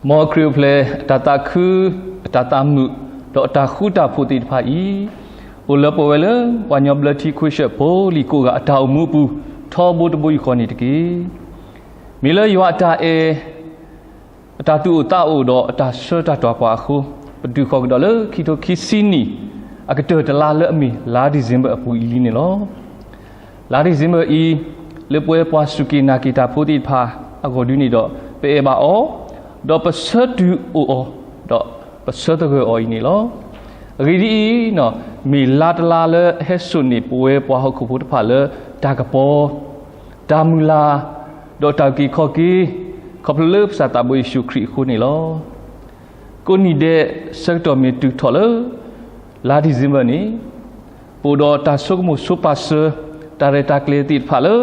မ်ခရံာ်အိၣ်ဖျဲၣ်အတၢ်သးခု, အတၢ်သးမုာ်, ဒီးအတၢ်ဃူတၢ်ဖိးသ့ၣ်တဖၣ်အံၤ, အိၣ်လၢပဝဲလၢ ပှၤကညီဘျၢထံခဝ့ၡၢၣ်ဖိလံၤကိးဂၤအတၢ်အိၣ်မူအပူၤ ထီဘိတဘိယူၢ်ဃီန့ၣ်တက့ၢ်. မ့ၢ်လၢယွၤအတၢ်အဲၣ် အတၢ်သူၣ်အိၣ်သးအိၣ်ဒီးအတၢ်ဆှၢတၢ်တွၤပှၤအဃိ, ပတုၤဃီၤကဒီးလၢခံထိခံဆံနံၣ် အကတၢၢ်တလါလၢအမ့ၢ်လါဒံၣ်စ့ဘၢၣ်အပူၤအံၤလံန့ၣ်လီၤ. လါဒံၣ်စ့ဘၢၣ်အံၤ, လၢပဝဲပှၤစူၢ်က့ၤနာ်က့ၤတၢ်ဖိသ့ၣ်တဖၣ်အဂီၢ်ဒ်န့ၣ်ဒီး ပအဲၣ်ဘၣ်အီၤ, ဒီးပဆၢတုၤအိၣ်အီၤ, ဒီးပဆၢသဂၢၢ်အီၤအံၤန့ၣ်လီၤ. အဂ့ၢ်ဒ်အံၤ, မ့ၢ်လါတလါလၢအဟဲစိာ်န့ၢ်ပဝဲပှၤဟီၣ်ခိၣ်ဖိတဖၣ်လၢတၢ်ကပီၤ, တၢ်မုၢ်လၢ်, ဒီးတၢ်အုၣ်က့ၤခီၣ်က့ၤ, ခီဖျိလၢပကစၢ်သးဘိယ့ၣ်ၡူးခရံာ်အဃိန့ၣ်လီၤ. ကိးနံၣ်ဒဲးဆၢကတီၢ်မ့ၢ်တုၤထီၣ်လၢ လါဒံၣ်စ့ဘၢၣ်န့ၣ်, ပအိၣ်ဒီးတၢ်ဆိကမိၣ်ဆိပာ်စၢၤ တၢ်ရဲၣ်တၢ်ကျဲၤသ့ၣ်တဖၣ်လၢ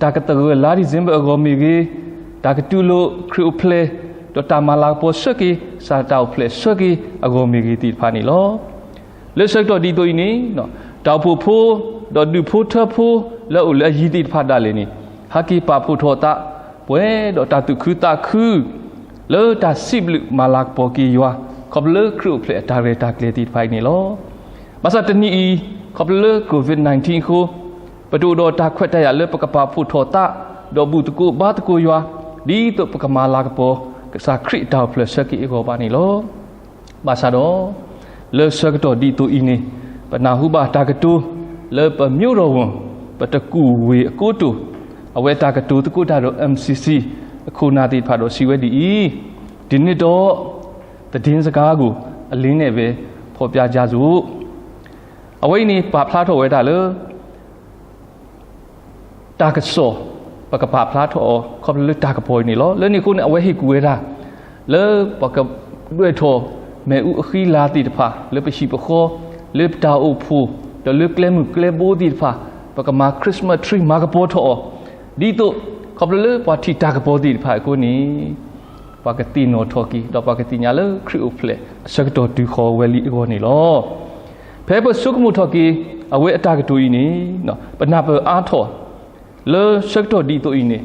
တၢ်ကသဂၢၢ်လါဒံၣ်စ့ဘၢၣ်အဂီၢ်မ့ၢ်ဂ့ၤ, တၢ်ကတူၢ်လိာ်ခရံာ်အိၣ်ဖျဲၣ်, ဒီးတၢ်မၤလၤကပီၤဆၢက့ၤ ကစၢ်တၢ်အိၣ်ဖျဲၣ်ဆၢက့ၤအဂီၢ်မ့ၢ်ဂ့ၤသ့ၣ်တဖၣ်န့ၣ်လီၤ. လၢဆၢကတီၢ်ဒ်သိးအံၤန့ၣ်, တၢ်အိၣ်ဖှိၣ်ဖိ, ဒီးဒူၣ်ဖိထၢဖိလၢအအိၣ်လၢအယံၤသ့ၣ်တဖၣ်ဒၣ်လဲာ်န့ၣ်, ဟဲက့ၤပာ်ဖှိၣ်ထီၣ်သး ပှဲၤဒီးတၢ်သူၣ်ခုသးခု လၢတၢ်စံးဘျုးမၤလၤကပီၤက့ၤယွၤ ခီဖျိလၢခရံာ်အိၣ်ဖျဲၣ်အတၢ်ရဲၣ်တၢ်ကျဲၤသ့ၣ်တဖၣ်အံၤန့ၣ်လီၤ. ဘၣ်ဆၣ်တနံၤအံၤ ခီဖျိလၢ COVID nineteen အဃိ, ပတအိၣ်ဒီးတၢ်ခွဲးတၢ်ယာ်လၢပကပာ်ဖှိၣ်ထီၣ်သး ဒီးဘူၣ်သကိးဘါသကိးယွၤ ဒ်သိးပကမၤလၤကပီၤ ကစၢ်ခရံာ်အတၢ်အိၣ်ဖျဲၣ်ဆၢက့ၤအဂီၢ်ဘၣ်န့ၣ်လီၤ. ဘၣ်ဆၣ်ဒီး လၢဆၢကတီၢ်ဒ်သိးအံၤန့ၣ်, ပနၢ်ဟူဘၣ်တၢ်ကတိၤ လၢပမ့ၢ်အိၣ်ဒီးဝဲ ပတကူၣ်ဝ့ၤအကိတိာ်, အဝဲတၢ်ကတိၤသကိးတၢ်ဒီး MCC အခိၣ်နၢ်သ့ၣ်တဖၣ်ဒီးစံးဝဲဒ်အံၤ, ဒီးန့ၣ်ဒီး သဒ့စကားကို အလေးအနက်ပဲ ဖော်ပြကြစို့. အဝဲအံၤန့ၣ် ပာ်ဖျါထီၣ်ဝဲဒၣ်လၢ တၢ်ကစီၣ် ပကပာ်ဖျါထီၣ်အီၤ ခီဖျိလၢတၢ်ကပီၤအံၤန့ၣ်လီၤ. လၢန့ၣ်အဃိန့ၣ် အဝဲဟ့ၣ်ကူၣ်ဝဲဒၣ် လၢပကဒွဲၣ်ထီၣ် မ့ၣ်အူအဃံလၤသ့ၣ်တဖၣ် လၢပဟံၣ်ပဃီ, လၢပတၢ်အိၣ်ဖှိၣ်, ဒီးလၢကျဲမုၢ်ကျဲဘိသ့ၣ်တဖၣ်, ပကမၤ Christmas tree မၤကပီၤထီၣ်အီၤ, ဒ်သိး ခီဖျိလၢပှၤထံၣ်တၢ်ကပီၤသ့ၣ်တဖၣ်အဃိန့ၣ် ပှၤကသ့ၣ်နီၣ်ထီၣ်က့ၤ ဒီးပှၤကသ့ၣ်ညါလၢခရံာ်အိၣ်ဖျဲၣ်အဆၢကတီၢ်တုၤဃီၤဝဲလံအဂီၢ်န့ၣ်လီၤ. ဖဲပဆိကမိၣ်ထီၣ်က့ၤ အဝဲအတၢ်ကတိၤအံၤန့ၣ် ပနၢ်ပၢၢ်အါထီၣ် လၢဆၢကတီၢ်ဒ်သိးအံၤန့ၣ်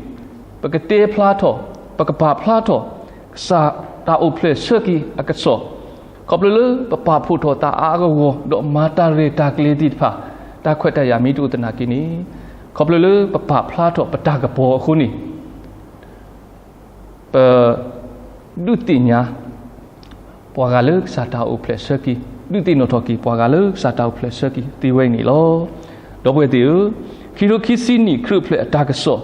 ပကတဲဖျါထီၣ် ပကပာ်ဖျါထီၣ် ကစၢ်တၢ်အိၣ်ဖျဲၣ်ဆၢက့ၤအကစီၣ်, ခီဖျိလၢပပာ်ဖှိၣ်ထီၣ်သးအါအါဂီၢ်ဂီၢ် ဒီးမၤတၢ်ရဲၣ်တၢ်ကျဲၤသ့ၣ်တဖၣ် တၢ်ခွဲးတၢ်ယာ်မ့ၢ်တအိၣ်သနာ်က့န့ၣ် ခီဖျိလၢပပာ်ဖျါထီၣ်ပတၢ်ကပီၤအဃိန့ၣ် ပ ဒုးသ့ၣ်ညါ ပှၤဂၤလၢကစၢ်တၢ်အိၣ်ဖျဲၣ်ဆၢက့ၤ, ဒုးသ့ၣ်နီၣ်ထီၣ်က့ၤ ပှၤဂၤလၢကစၢ်တၢ်အိၣ်ဖျဲၣ်ဆၢက့ၤသ့ဝဲအံၤန့ၣ်လီၤ. ဒီပုၢ်ဝဲၢ်သ့ၣ်ဧၢ, ခံထိခံဆံနံၣ်ခရံာ်အိၣ်ဖျဲၣ်အတၢ်ကစီၣ်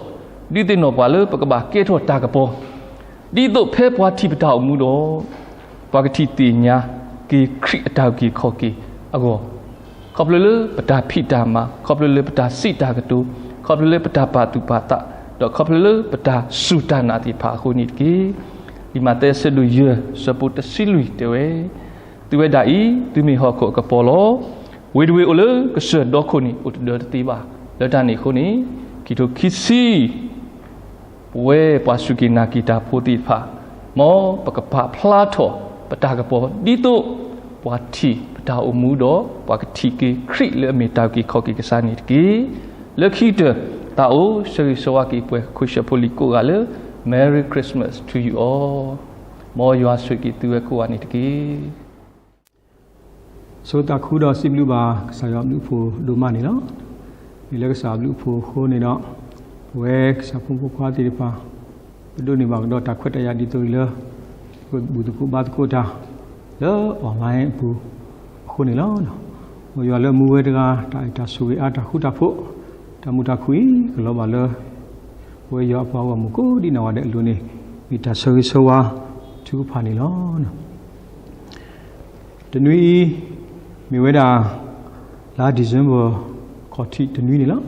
ဒုးသ့ၣ်နီၣ်ပှၤလၢပကဘၣ်ကဲထီၣ်တၢ်ကပီၤ, ဒ်သိးဖဲပှၤထံၣ်ပတၢ်အိၣ်မူဒီး ပှၤကထံၣ်သ့ၣ်ညါက့ၤခရံာ်အတၢ်အုၣ်က့ၤခီၣ်က့ၤအဂီၢ် ခီဖျိလၢပတၢ်ဖံးတၢ်မၤ, ခီဖျိလၢပတၢ်စံးတၢ်ကတိၤ, ခီဖျိလၢပတၢ်ပာ်သူၣ်ပာ်သး, ဒီးခီဖျိလၢပတၢ်စူၢ်တၢ်နာ်သ့ၣ်တဖၣ်အဃိန့ၣ်တက့ၢ်. လံာ်မးသဲအဆၢဒိၣ်ယဲၢ် အဆၢဖိတဆံလွံၢ်တဲဝဲ, သုဝဲဒၣ်အံၤ သုမ့ၢ်ဟီၣ်ခိၣ်အကပီၤလီၤ. ဝ့ၢ်တဝ့ၢ်အိၣ်လၢကစၢၢ်ဒီခိၣ်န့ၣ် အိၣ်တဒၢတသ့ဘၣ်. လၢတၢ်န့ၣ်အဃိန့ၣ် ခံထိခံဆံ ပဝဲပှၤစူၢ်က့ၤနာ်က့ၤတၢ်ဖိသ့ၣ်တဖၣ်, မ်ပကပာ်ဖျါထီၣ်ပတၢ်ကပီၤ ဒ်သိးပှၤထံၣ်ပတၢ်အိၣ်မူဒီး ပှၤကထံၣ်က့ၤခရံာ်လၢအမ့ၢ်တၢ်အုၣ်က့ၤခီၣ်က့ၤကစၢ်န့ၣ်တက့ၢ်. လၢခံကတၢၢ် သးအိၣ်ဆၢဂ့ၤဆၢဝါက့ၤပှၤခဝ့ၡၢၣ်ဖိလံၤကိးဂၤလၢ Merry Christmas to you all. မ်ယွၤဆိၣ်ဂ့ၤက့ၤသုဝဲကိးဂၤန့ၣ်တက့ၢ်. ဆိသးခုဒီးစံးဘျုးဘၣ်ကစၢ်ယွၤအဘျုးအဖှိၣ်ဒိၣ်မးန့ၣ်လီၤ. မ့ၢ်လၢကစၢ်အဘျုးအဖှိၣ်အဃိန့ၣ်ဒီး ပဝဲကစၢ်ဖိမုၣ်ဖိခွါသ့ၣ်တဖၣ် ပဒိးန့ၢ်ဘၣ်ကဒီးတၢ်ခွဲးတၢ်ယာ်ဒ်သိးအံၤလၢ ပဘူၣ်သကိးဘါသကိးတၢ် လၢ online အပူၤအဃိန့ၣ်လီၤ. မ်ယွၤလၢမူဝဲတဂၤ တၢ်အဲၣ်တၢ်ဆိၣ်ဂ့ၤအါ တၢ်ဃူတၢ်ဖိး တၢ်မုာ်တၢ်ခုၣ်အံၤ ကလီၤဘၣ်လၢ ပဝဲယွၤအပှၤဂီၢ်မုၢ်ကိးဒံးနီၢ်ဂၤဒဲးအလိၤန့ၣ် မ့ၢ်တၢ်ဆၢဂ့ၤဆၢဝါထုကဖၣ်န့ၣ်လီၤ. တနွံအံၤ မ့ၢ်ဝဲဒၣ် လါ December ခီၣ်ထံးတနွံန့ၣ်လီၤ.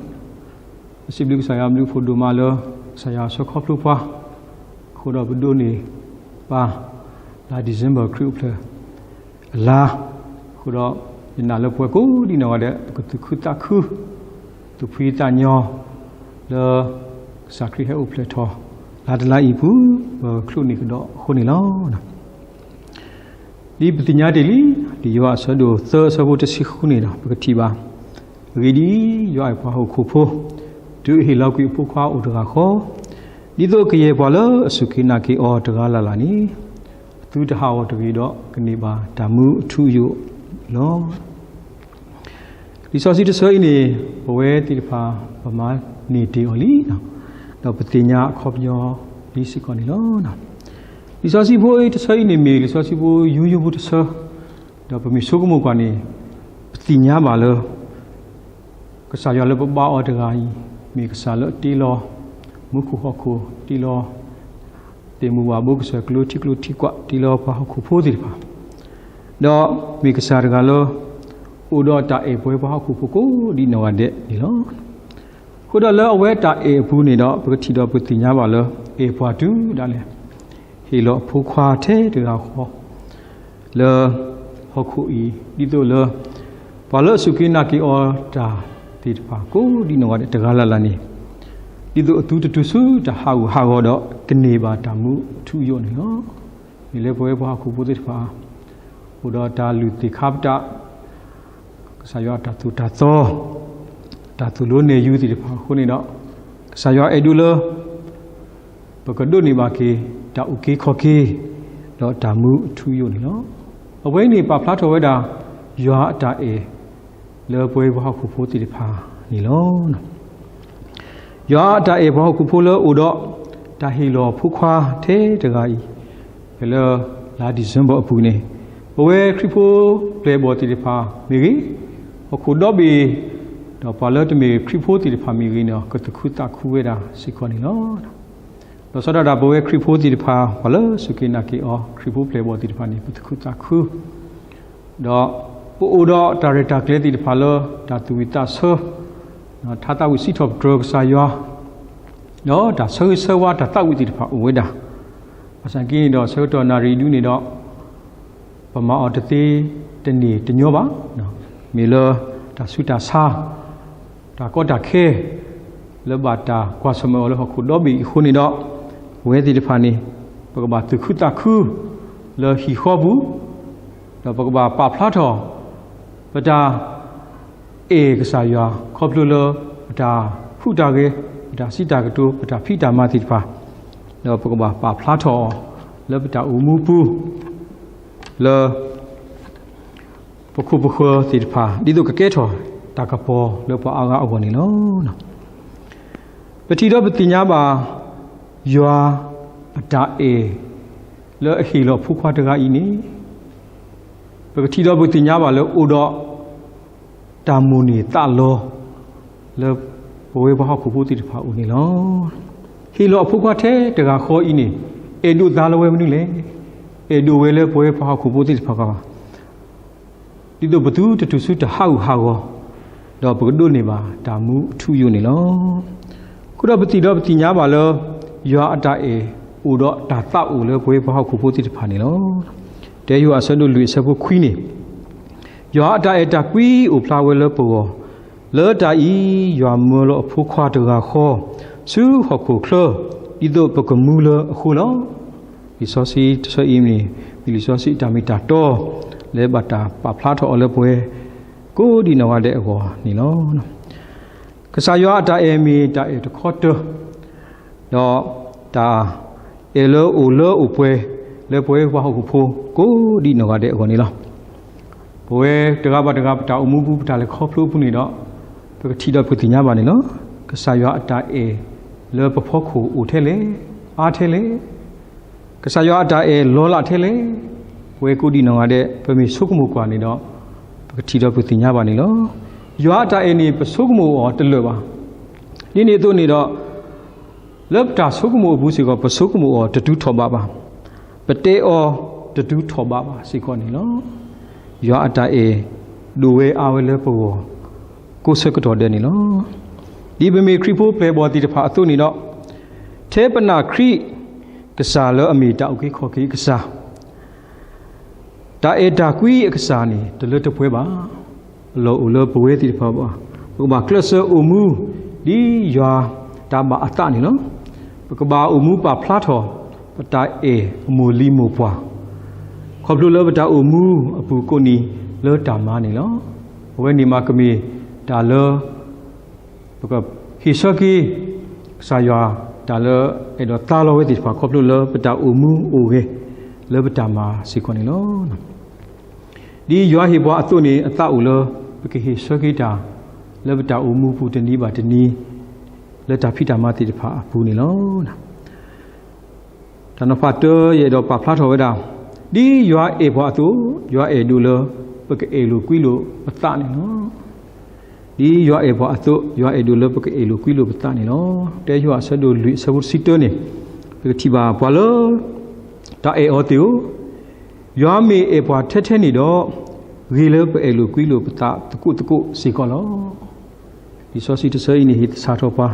ပစံးဘျုးကစၢ်ယွၤအဘျုးအဖှိၣ်ဒိၣ်မးလၢ ကစၢ်ယွၤအဆၢခီဖျိပှၤ အဃိဒီးပဒိးန့ၢ်ဘၣ် လါ December ခရံာ်အိၣ်ဖျဲၣ်အလါ အဃိဒီး ယနာ်လၢပဝဲကိးဒံးနီၢ်ဂၤဒဲး ပကသူၣ်ခုသးခု သူၣ်ဖှံသးညီ လၢ ကစၢ်ခရံာ်ဟဲအိၣ်ဖျဲၣ်ထီၣ် လါတလါအံၤအပူၤ ပချိၣ်န့ၢ်ကဒီးအဃိန့ၣ်လီၤ. ဒ်ပသ့ၣ်ညါတ့ၢ်လံ, လံာ်ယိၤဟၣ်အဆၢဒိၣ်သၢအဆၢဖိတဆံဃုန့ၣ်ဒီး ပကထံၣ်ဘၣ်. အဂ့ၢ်ဒ်အံၤ, ယွၤအဲၣ်ပှၤဟီၣ်ခိၣ်ဖိ, တုၤအဟ့ၣ်လီၤကွံာ်အဖိခွါအိၣ်တဂၤဃီ, ဒ်သိးကယဲၢ်ပှၤလၢအစူၢ်က့ၤနာ်က့ၤအီၤတဂၤလၢ်လၢ်န့ၣ်, သုတဟးဂီၤတဂ့ၤဒီး ကန့ၢ်ဘၣ်တၢ်မူအထူအယိာ်လီၤ. လံာ်စီဆှံတဆၢအံၤန့ၣ် ပဝဲသ့ၣ်တဖၣ် ပမၤန့ၢ်တ့ၢ်အီၤလံ, ဒီးပသ့ၣ်ညါအခီပညီလံစ့ၢ်ကီးန့ၣ်လီၤ. လံာ်စီဆှံဖိတဆၢအံၤန့ၣ်မ့ၢ် လံာ်စီဆှံဖိယိယိဖိတဆၢ, ဒီးပမ့ၢ်ဆိကမိၣ်ကွၢ်န့ၣ် ပသ့ၣ်ညါဘၣ်လၢ ကစၢ်ယွၤလၢပဘါအီၤတဂၤအံၤ မ့ၢ်ကစၢ်လၢအတ့လီၤ မူခိၣ်ဟီၣ်ခိၣ်, တ့လီၤ သ့ၣ်မုၢ်ဝၣ်ဘိကစၢၢ်ကျိထံကျိထံကွၢ်, တ့လီၤပှၤဟီၣ်ခိၣ်ဖိသ့ၣ်တဖၣ်, ဒီးမ့ၢ်ကစၢ်တဂၤလၢ အိၣ်ဒီးတၢ်အဲၣ်ပဝဲပှၤဟီၣ်ခိၣ်ဖိကိးဒံးနီၢ်ဂၤဒဲးန့ၣ်လီၤ. အဃိဒီးလၢအဝဲတၢ်အဲၣ်အပူၤန့ၣ်ဒီး ပကထံၣ်ဒီးပသ့ၣ်ညါဘၣ်လၢ အဲၣ်ပှၤတုၤဒၣ်လဲာ် ဟ့ၣ်လီၤအဖိခွါထဲတဂၤဃီ လၢဟီၣ်ခိၣ်အံၤ ဒ်သိးလၢ ပှၤလၢအစူၢ်က့ၤနာ်က့ၤအီၤတၢ်သ့ၣ်တဖၣ် ကိးဒံးနီၢ်ဂၤဒဲးတဂၤလၢ်လၢ်န့ၣ် ဒ်သိးအသုတတုၤဆူတၢ်ဟးဂူာ်ဟးဂီၤဒီး ကန့ၢ်ဘၣ်တၢ်မူအထူအယိာ်န့ၣ်လီၤ. မ့ၢ်လၢပဝဲပှၤဟီၣ်ခိၣ်ဖိသ့ၣ်တဖၣ် အိၣ်ဒီးတၢ်လုၢ်သ့ၣ်ခါပတာ် ကစၢ်ယွၤအတၢ်သိၣ်တၢ်သီ တၢ်သိၣ်လိနဲၣ်ယုၤသ့ၣ်တဖၣ်အဃိန့ၣ်ဒီး ကစၢ်ယွၤအဲၣ်ဒိးလၢ ပကဒိးန့ၢ်ဘၣ်က့ၤ တၢ်အုၣ်က့ၤခီၣ်က့ၤ ဒီးတၢ်မူအထူအယိာ်န့ၣ်လီၤ. အဝဲအံၤန့ၣ် ပာ်ဖျါထီၣ်ဝဲဒၣ် ယွၤအတၢ်အဲၣ် လၢပဝဲပှၤဟီၣ်ခိၣ်ဖိသ့ၣ်တဖၣ်န့ၣ်လီၤ. ယွၤအတၢ်အဲၣ်ပှၤဟီၣ်ခိၣ်ဖိလၢအိၣ်ဒီး တၢ်ဟ့ၣ်လီၤဖိခွါထဲတဂၤအံၤ ဖဲလၢလါ December အပူၤန့ၣ် ပဝဲခရံာ်ဖိပျဲၢ်ဘီၣ်သ့ၣ်တဖၣ်မ့ၢ်ဂ့ၤ, ဟီၣ်ခိၣ်ဒီဘ့ၣ် ဒီးပှၤလၢတမ့ၢ်ခရံာ်ဖိသ့ၣ်တဖၣ်မ့ၢ်ဂ့ၤန့ၣ် ကသူၣ်ခုသးခုဝဲဒၣ်စ့ၢ်ကီးန့ၣ်လီၤ. လီၤဆီဒၣ်တၢ် ပဝဲခရံာ်ဖိသ့ၣ်တဖၣ် ပှၤလၢစူၢ်က့ၤနာ်က့ၤအီၤ ခရံာ်ဖိပျဲၢ်ဘီၣ်သ့ၣ်တဖၣ်န့ၣ် ပသူၣ်ခုသးခု ဒီးပအိၣ်ဒီးတၢ်ရဲၣ်တၢ်ကျဲၤသ့ၣ်တဖၣ်လၢ တၢ်သူၣ်ဝံၣ်သးဆၢ, ထါသးဝံၣ်စံးထီၣ်ပတြၢၤကစၢ်ယွၤ, ဒီးတၢ်ဆၢဂ့ၤဆၢဝါတၢ်သးဝံၣ်သ့ၣ်တဖၣ်အိၣ်ဝဲဒၣ်. ဘၣ်ဆၣ်က့န့ၣ်ဒီး ဆၢကတီၢ်နၣ်ရံၣ်ဒုန့ၣ်ဒီး ပမၤအီၤတသ့တန့ၢ်တညီဘၣ်. မ့ၢ်လၢတၢ်ဆူးတၢ်ဆါ တၢ်ကီတၢ်ခဲ လၢဘၣ်တၢ်ကွၢ်ဆၢၣ်မဲာ်အီၤလၢဟီၣ်ခိၣ်ဒီဘ့ၣ်အံၤအဃိန့ၣ်ဒီး ပဝဲသ့ၣ်တဖၣ်န့ၣ် ပကဘၣ်သူၣ်ခုသးခု လၢဟံၣ်ဃီပူၤ, ဒီးပကဘၣ်ပာ်ဖျါထီၣ် ပတၢ် အဲၣ်ကစၢ်ယွၤ ခီဖျိလၢ ပတၢ်ဟူးတၢ်ဂဲၤ, ပတၢ်စံးတၢ်ကတိၤ, ပတၢ်ဖံးတၢ်မၤသ့ၣ်တဖၣ်, ဒီးပကဘၣ်ပာ်ဖျါထီၣ်အီၤ လၢပတၢ်အိၣ်မူပူၤ လၢ ပခိၣ်ပဃၢၤသ့ၣ်တဖၣ် ဒ်သိးကကဲထီၣ်တၢ်ကပီၤလၢပှၤအါဂၤအဂီၢ်န့ၣ်လီၤ. ပထံၣ်ဒီးပသ့ၣ်ညါဘၣ် ယွၤအတၢ်အဲၣ် လၢအဟ့ၣ်လီၤဖိခွါတဂၤအံၤန့ၣ် ပကထံၣ်ဒီးပသ့ၣ်ညါဘၣ်လၢအိၣ်ဒီး တၢ်မိၣ်န့ၢ်သးလီ လၢပဝဲပှၤဟီၣ်ခိၣ်ဖိသ့ၣ်တဖၣ်အအိၣ်န့ၣ်လီၤ. ဟ့ၣ်လီၤအဖိခွါထဲတဂၤဃီအံၤန့ၣ် အဲၣ်ဒိးသါလၢဝဲမနုၤလဲၣ်. အဲၣ်ဒိးဝဲလၢပဝဲပှၤဟီၣ်ခိၣ်ဖိသ့ၣ်တဖၣ်ဘၣ် ဒ်သိးပသုတတုၤဆူတၢ်ဟးဂူာ်ဟးဂီၤ ဒီးပကဒိးန့ၢ်ဘၣ်တၢ်မူအထူအယိာ်န့ၣ်လီၤ. အဃိဒီးပထံၣ်ဒီးပသ့ၣ်ညါဘၣ်လၢ ယွၤအတၢ်အဲၣ်အိၣ်ဒီးတၢ်သးအိၣ်လၢပဝဲပှၤဟီၣ်ခိၣ်ဖိသ့ၣ်တဖၣ်န့ၣ်လီၤ. တၢယိၤဟၣ်အဆၢဒိၣ်လွံၢ်အဆၢဖိခွံန့ၣ် ယွၤအတၢ်အဲၣ်တၢ်ကွံအိၣ်ဖျါဝဲလၢပဂီၢ်, လၢတၢ်အံၤ ယွၤမၢလီၤအဖိခွါတဂၤဃီ ဆူဟီၣ်ခိၣ်ချၢ ဒ်သိးပကမူလၢအဃိလီၤ. လံာ်စီဆှံတဆၢအံၤန့ၣ် မ့ၢ်လံာ်စီဆှံအတၢ်မ့ၢ်တၢ်တီ လၢဘၣ်တၢ်ပာ်ဖျါထီၣ်အီၤလၢပဝဲ ကိးဒံးနီၢ်ဂၤဒဲးအဂီၢ်န့ၣ်လီၤ. ကစၢ်ယွၤအတၢ်အဲၣ်မ့ၢ်တၢ်အဲၣ်တခီတၢၢ်, ဒီးတၢ်အဲၣ်လၢအိၣ်လၢအိၣ်ပှဲၤ လၢပဝဲပှၤဟီၣ်ခိၣ်ဖိ ကိးဒံးနီၢ်ဂၤဒဲးအဂီၢ်န့ၣ်လီၤ. ပဝဲတဂၤဘၣ်တဂၤပတၢ်အိၣ်မူပူၤ ပတၢ်လဲၤခီဖျိအပူၤန့ၣ်ဒီး ပကထံၣ်ဒီးပသ့ၣ်ညါဘၣ်န့ၣ်လီၤ. ကစၢ်ယွၤအတၢ်အဲၣ်လၢပဖီခိၣ်အိၣ်ထဲလဲၣ်, အါထဲလဲၣ်, ကစၢ်ယွၤအတၢ်အဲၣ်လီၤလးထဲလဲၣ်, ပဝဲကိးဒံးနီၢ်ဂၤဒဲး ပမ့ၢ်ဆိကမိၣ်ကွၢ်န့ၣ်ဒီး ပကထံၣ်ဒီးပသ့ၣ်ညါဘၣ်န့ၣ်လီၤ. ယွၤအတၢ်အဲၣ်န့ၣ် ပဆိကမိၣ်အီၤတလၢာ်ဘၣ်. ဒ်န့ၣ်အသိးန့ၣ်ဒီး လၢပတၢ်ဆိကမိၣ်အပူၤစ့ၢ်ကီး ပဆိကမိၣ်အီၤတတုၤထီၣ်ဘးဘၣ်, ပတဲအီၤတတုၤထီၣ်ဘးဘၣ်စ့ၢ်ကီးန့ၣ်လီၤ. ယွၤအတၢ်အဲၣ် ဒိၣ်ဝဲအါဝဲလၢပဂီၢ် ကိးဆၢကတီၢ်ဒဲးန့ၣ်လီၤ. ဒ်ပမ့ၢ်ခရံာ်ဖိပျဲၢ်ဘီၣ်သ့ၣ်တဖၣ်အသိးန့ၣ်ဒီး ထဲပနာ်ခရံာ်ကစၢ်လၢအမ့ၢ်တၢ်အုၣ်က့ၤခီၣ်က့ၤကစၢ် တၢ်အဲၣ်တၢ်ကွံအကစၢ်န့ၣ် တလၢတပှဲၤဘၣ်. အလီၢ်အိၣ်လၢပဝဲသ့ၣ်တဖၣ်ဘၣ်. ပကဘၣ်ကျဲးစၢးအိၣ်မူ ဒ်ယွၤတၢ်ဘၣ်အသးန့ၣ်လီၤ. ပကဘၣ်အိၣ်မူပာ်ဖျါထီၣ် ပတၢ်အဲၣ်အမိၢ်လံၤမိၢ်ပှၢ် ခီဖျိလၢပတၢ်အိၣ်မူအပူၤကိးနံၤလၢတၢ်မၤန့ၣ်လီၤ. အဝဲန့ၣ်မးကမ့ၢ်တၢ်လၢ ပကဟ့ၣ်ဆၢက့ၤ ကစၢ်ယွၤတၢ်လၢအဲၣ်ဒိးသါလီၤဝဲသ့ၣ်တဖၣ် ခီဖျိလၢပတၢ်အိၣ်မူအိၣ်ဂဲၤ လၢပတၢ်မၤစ့ၢ်ကီးန့ၣ်လီၤ. ဒ်ယွၤဟ့ၣ်ပှၤအသိးန့ၣ် အသးအိၣ်လၢ ပကဟ့ၣ်ဆၢက့ၤတၢ် လၢပတၢ်အိၣ်မူပူၤတနံၤဘၣ်တနံၤ လၢတၢ်ဖံးတၢ်မၤသ့ၣ်တဖၣ်အပူၤန့ၣ်လီၤ. တၢ်နီၤဖးတၢ ယအဲၣ်ဒိးပာ်ဖျါထီၣ်ဝဲဒၣ်, ဒ်ယွၤအဲၣ်ပှၤအသိး, ယွၤအဲၣ်ဒိးလၢ ပကအဲၣ်လိာ်ကွံလိာ်ပသးန့ၣ်လီၤ. ဒ်ယွၤအဲၣ်ပှၤအသိး, ယွၤအဲၣ်ဒိးလၢပကအဲၣ်လိာ်ကွံလိာ်ပသးန့ၣ်လီၤ. တၢယိၤဟၣ်အဆၢဒိၣ်လွံၢ်အဆၢဖိတဆံတၢန့ၣ်, ပကထံၣ်ဘၣ်ပှၤလၢ တၢ်အဲၣ်အီၤသ့ၣ်ဧၢ, ယွၤမ့ၢ်အဲၣ်ပှၤထဲထဲန့ၣ်ဒီး, ဂ့ၤလၢပအဲၣ်လိာ်ကွံလိာ်ပသးသကိးသကိးစ့ၢ်ကီးလီၤ. လံာ်စီဆှံတဆၢအံၤန့ၣ် ဟ့ၣ်သဆၣ်ထီၣ်ပှၤ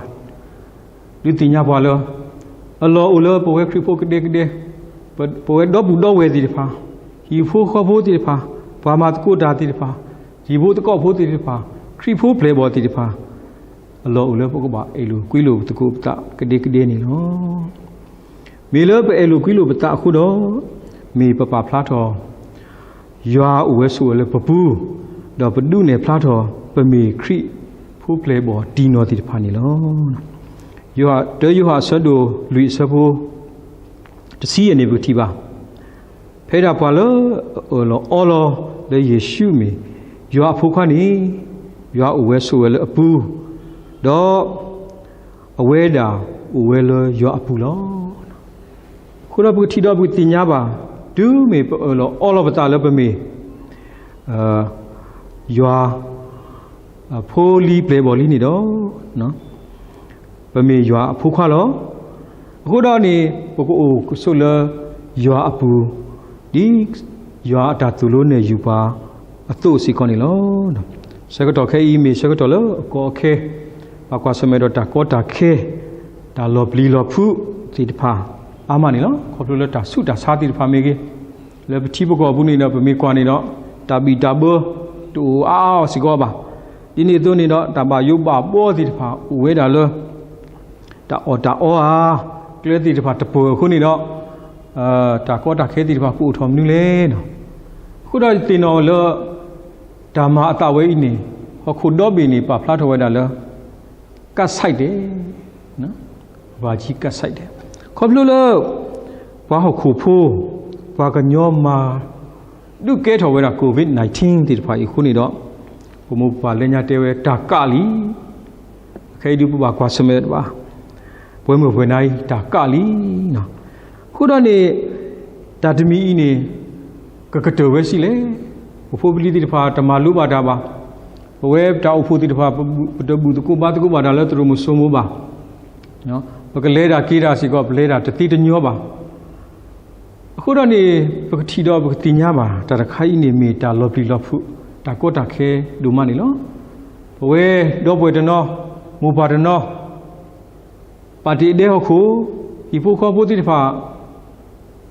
ဒုးသ့ၣ်ညါပှၤလၢ အလီၢ်အိၣ်လၢပဝဲခရံာ်ဖိကဒဲကဒဲ, ပဝဲဒီပုၢ်ဒီဝဲၢ်သ့ၣ်တဖၣ်, ဟံၣ်ဖိဃီဖိသ့ၣ်တဖၣ်, ပှၤမၤသကိးတၢ်သ့ၣ်တဖၣ်, ယံၤဖိသကိးဖိသ့ၣ်တဖၣ်, ခရံာ်ဖိပျဲၢ်ဘီၣ်သ့ၣ်တဖၣ်, အလီၢ်အိၣ်လၢပကဘၣ်အဲၣ်လိာ်ကွံလိာ်ပသကိးပသးကဒဲကဒဲန့ၣ်လီၤ. မ့ၢ်လၢပအဲၣ်လိာ်ကွံလိာ်ပသးအဃိဒီး, မ့ၢ်ပပာ်ဖျါထီၣ် ယွၤအိၣ်ဝဲဆိးဝဲလၢပပူၤ, ဒီးပဒုးနဲၣ်ဖျါထီၣ် ပမ့ၢ်ခရံာ်ဖိပျဲၢ်ဘီၣ်တံၢ်နီၢ်သ့ၣ်တဖၣ်န့ၣ်လီၤ. တၢယိၤဟၣ်အဆၢဒိၣ်လွံၢ်အဆၢဖိ တဆံယဲၢ်န့ၣ် ပကထံၣ်ဘၣ်, ဖဲဒၣ်ပှၤလၢအအၢၣ်လီၤအီလီၤလၢယ့ၣ်ၡူးမ့ၢ် ယွၤအဖိခွါန့ၣ်, ယွၤအိၣ်ဝဲဆိးဝဲလၢအပူၤ, ဒီး အဝဲဒၣ်အိၣ်ဝဲလၢယွၤအပူၤလီၤ. အဃိဒီးပကထံၣ်ဒီးပကသ့ၣ်ညါဘၣ်, တုၤမ့ၢ်ပအၢၣ်လီၤအီလီၤပသးလၢပမ့ၢ် ယွၤ ဖိလံပျဲၢ်ဘီၣ်လံန့ၣ်ဒီး, ပမ့ၢ်ယွၤအဖိခွါလီၤ. အဃိဒီးန့ၣ် ပကအိၣ်ကဆိးလၢယွၤအပူၤ, ဒ်ယွၤအတၢ်သိၣ်လိနဲၣ်ယုာ်ပှၤအသိးစ့ၢ်ကီးန့ၣ်လီၤ. ဆၢကတီၢ်ခဲအံၤမ့ၢ်ဆၢကတီၢ်လၢအကီအခဲ, ဘၣ်ကွၢ်ဆၢၣ်မဲာ်ဒီးတၢ်ကီတၢ်ခဲ, တၢ်လီၤပျံၤလီၤဖုးသ့ၣ်တဖၣ် အါမးန့ၣ်လီၤ. ခီဖျိလၢတၢ်ဆူးတၢ်ဆါသ့ၣ်တဖၣ်မ့ၢ်ဂ့ၤ, လၢပထံပကီၢ်အပူၤန့ၣ်ဒီး ပမ့ၢ်ကွၢ်န့ၣ်ဒီး တၢ်ဘံၣ်တၢ်ဘၢ တအိၣ်အါအါအီၤစ့ၢ်ကီးဘၣ်. ဒ်န့ၣ်အသိးန့ၣ်ဒီး တၢ်ဘၣ်ယိၣ်ဘၣ်ဘှီသ့ၣ်တဖၣ်အိၣ်ဝဲဒၣ်လၢ တၢ်အီၣ်တၢ်အီဧါ, ကျဲသ့ၣ်တဖၣ်တပၢၢ်အဃိန့ၣ်ဒီး တၢ်ကီတၢ်ခဲသ့ၣ်တဖၣ်ကအိၣ်ထီၣ်မနုၤလဲၣ်. အဃိဒီးယသ့ၣ်နီၣ်လၢ တၢ်မၤအသးဝဲအံၤန့ၣ် ဟီၣ်ခိၣ်ဒီဘ့ၣ်န့ၣ် ပာ်ဖျါထီၣ်ဝဲဒၣ်လၢ ကးဆဲးဒဲး, ကးဆဲးဒဲး, ခီဖျိလၢ ပှၤဟီၣ်ခိၣ်ဖိ, ပှၤကညီမၤ ဒုးကဲထီၣ်ဝဲဒၣ် COVID nineteen သ့ၣ်တဖၣ်အံၤအဃိန့ၣ်ဒီး ပမိၢ်ပပၢ်လၢညါတဲဝဲတၢ်ကးလံ. ခဲအံၤဒုးပဘၣ်ကွၢ်ဆၢၣ်မဲာ်ဘၣ်, ပှဲၤမုၢ်ပှဲၤနၤအံၤ တၢ်ကးလံ. အဃိဒီးန့ၣ် တၢ်တမံၤအံၤန့ၣ် ကကတၢၢ်ဝဲဆံးလဲၣ်. ပဖိပလံၤသ့ၣ်တဖၣ်တမၤလိဘၣ်တၢ်ဘၣ်. ပဝဲတၢ်အိၣ်ဖှိၣ်သ့ၣ်တဖၣ် ပတဘူၣ်သကိးဘါသကိးဘၣ်တၢ်လၢသရိာ်မုၣ်စိမိၤဘၣ်. ပကလဲၤတၢ်က့ၤတၢ်စ့ၢ်ကီး ပလဲၤတၢ်တသ့တညီဘၣ်. အဃိဒီးန့ၣ် ပကထံၣ်ဒီးပကသ့ၣ်ညါဘၣ် တၢ်တခါအံၤန့ၣ်မ့ၢ်တၢ်လီၤပျံၤလီၤဖုး တၢ်ကီတၢ်ခဲဒိၣ်မးန့ၣ်လီၤ. ပဝဲဒီပုၢ်ဝဲၢ်တနီၤ, မိၢ်ပၢ်တနီၤ, ပာ်တ့ၢ်အဒဲဟီၣ်ခိၣ်, ဟံၣ်ဖိဃီဖိသ့ၣ်တဖၣ်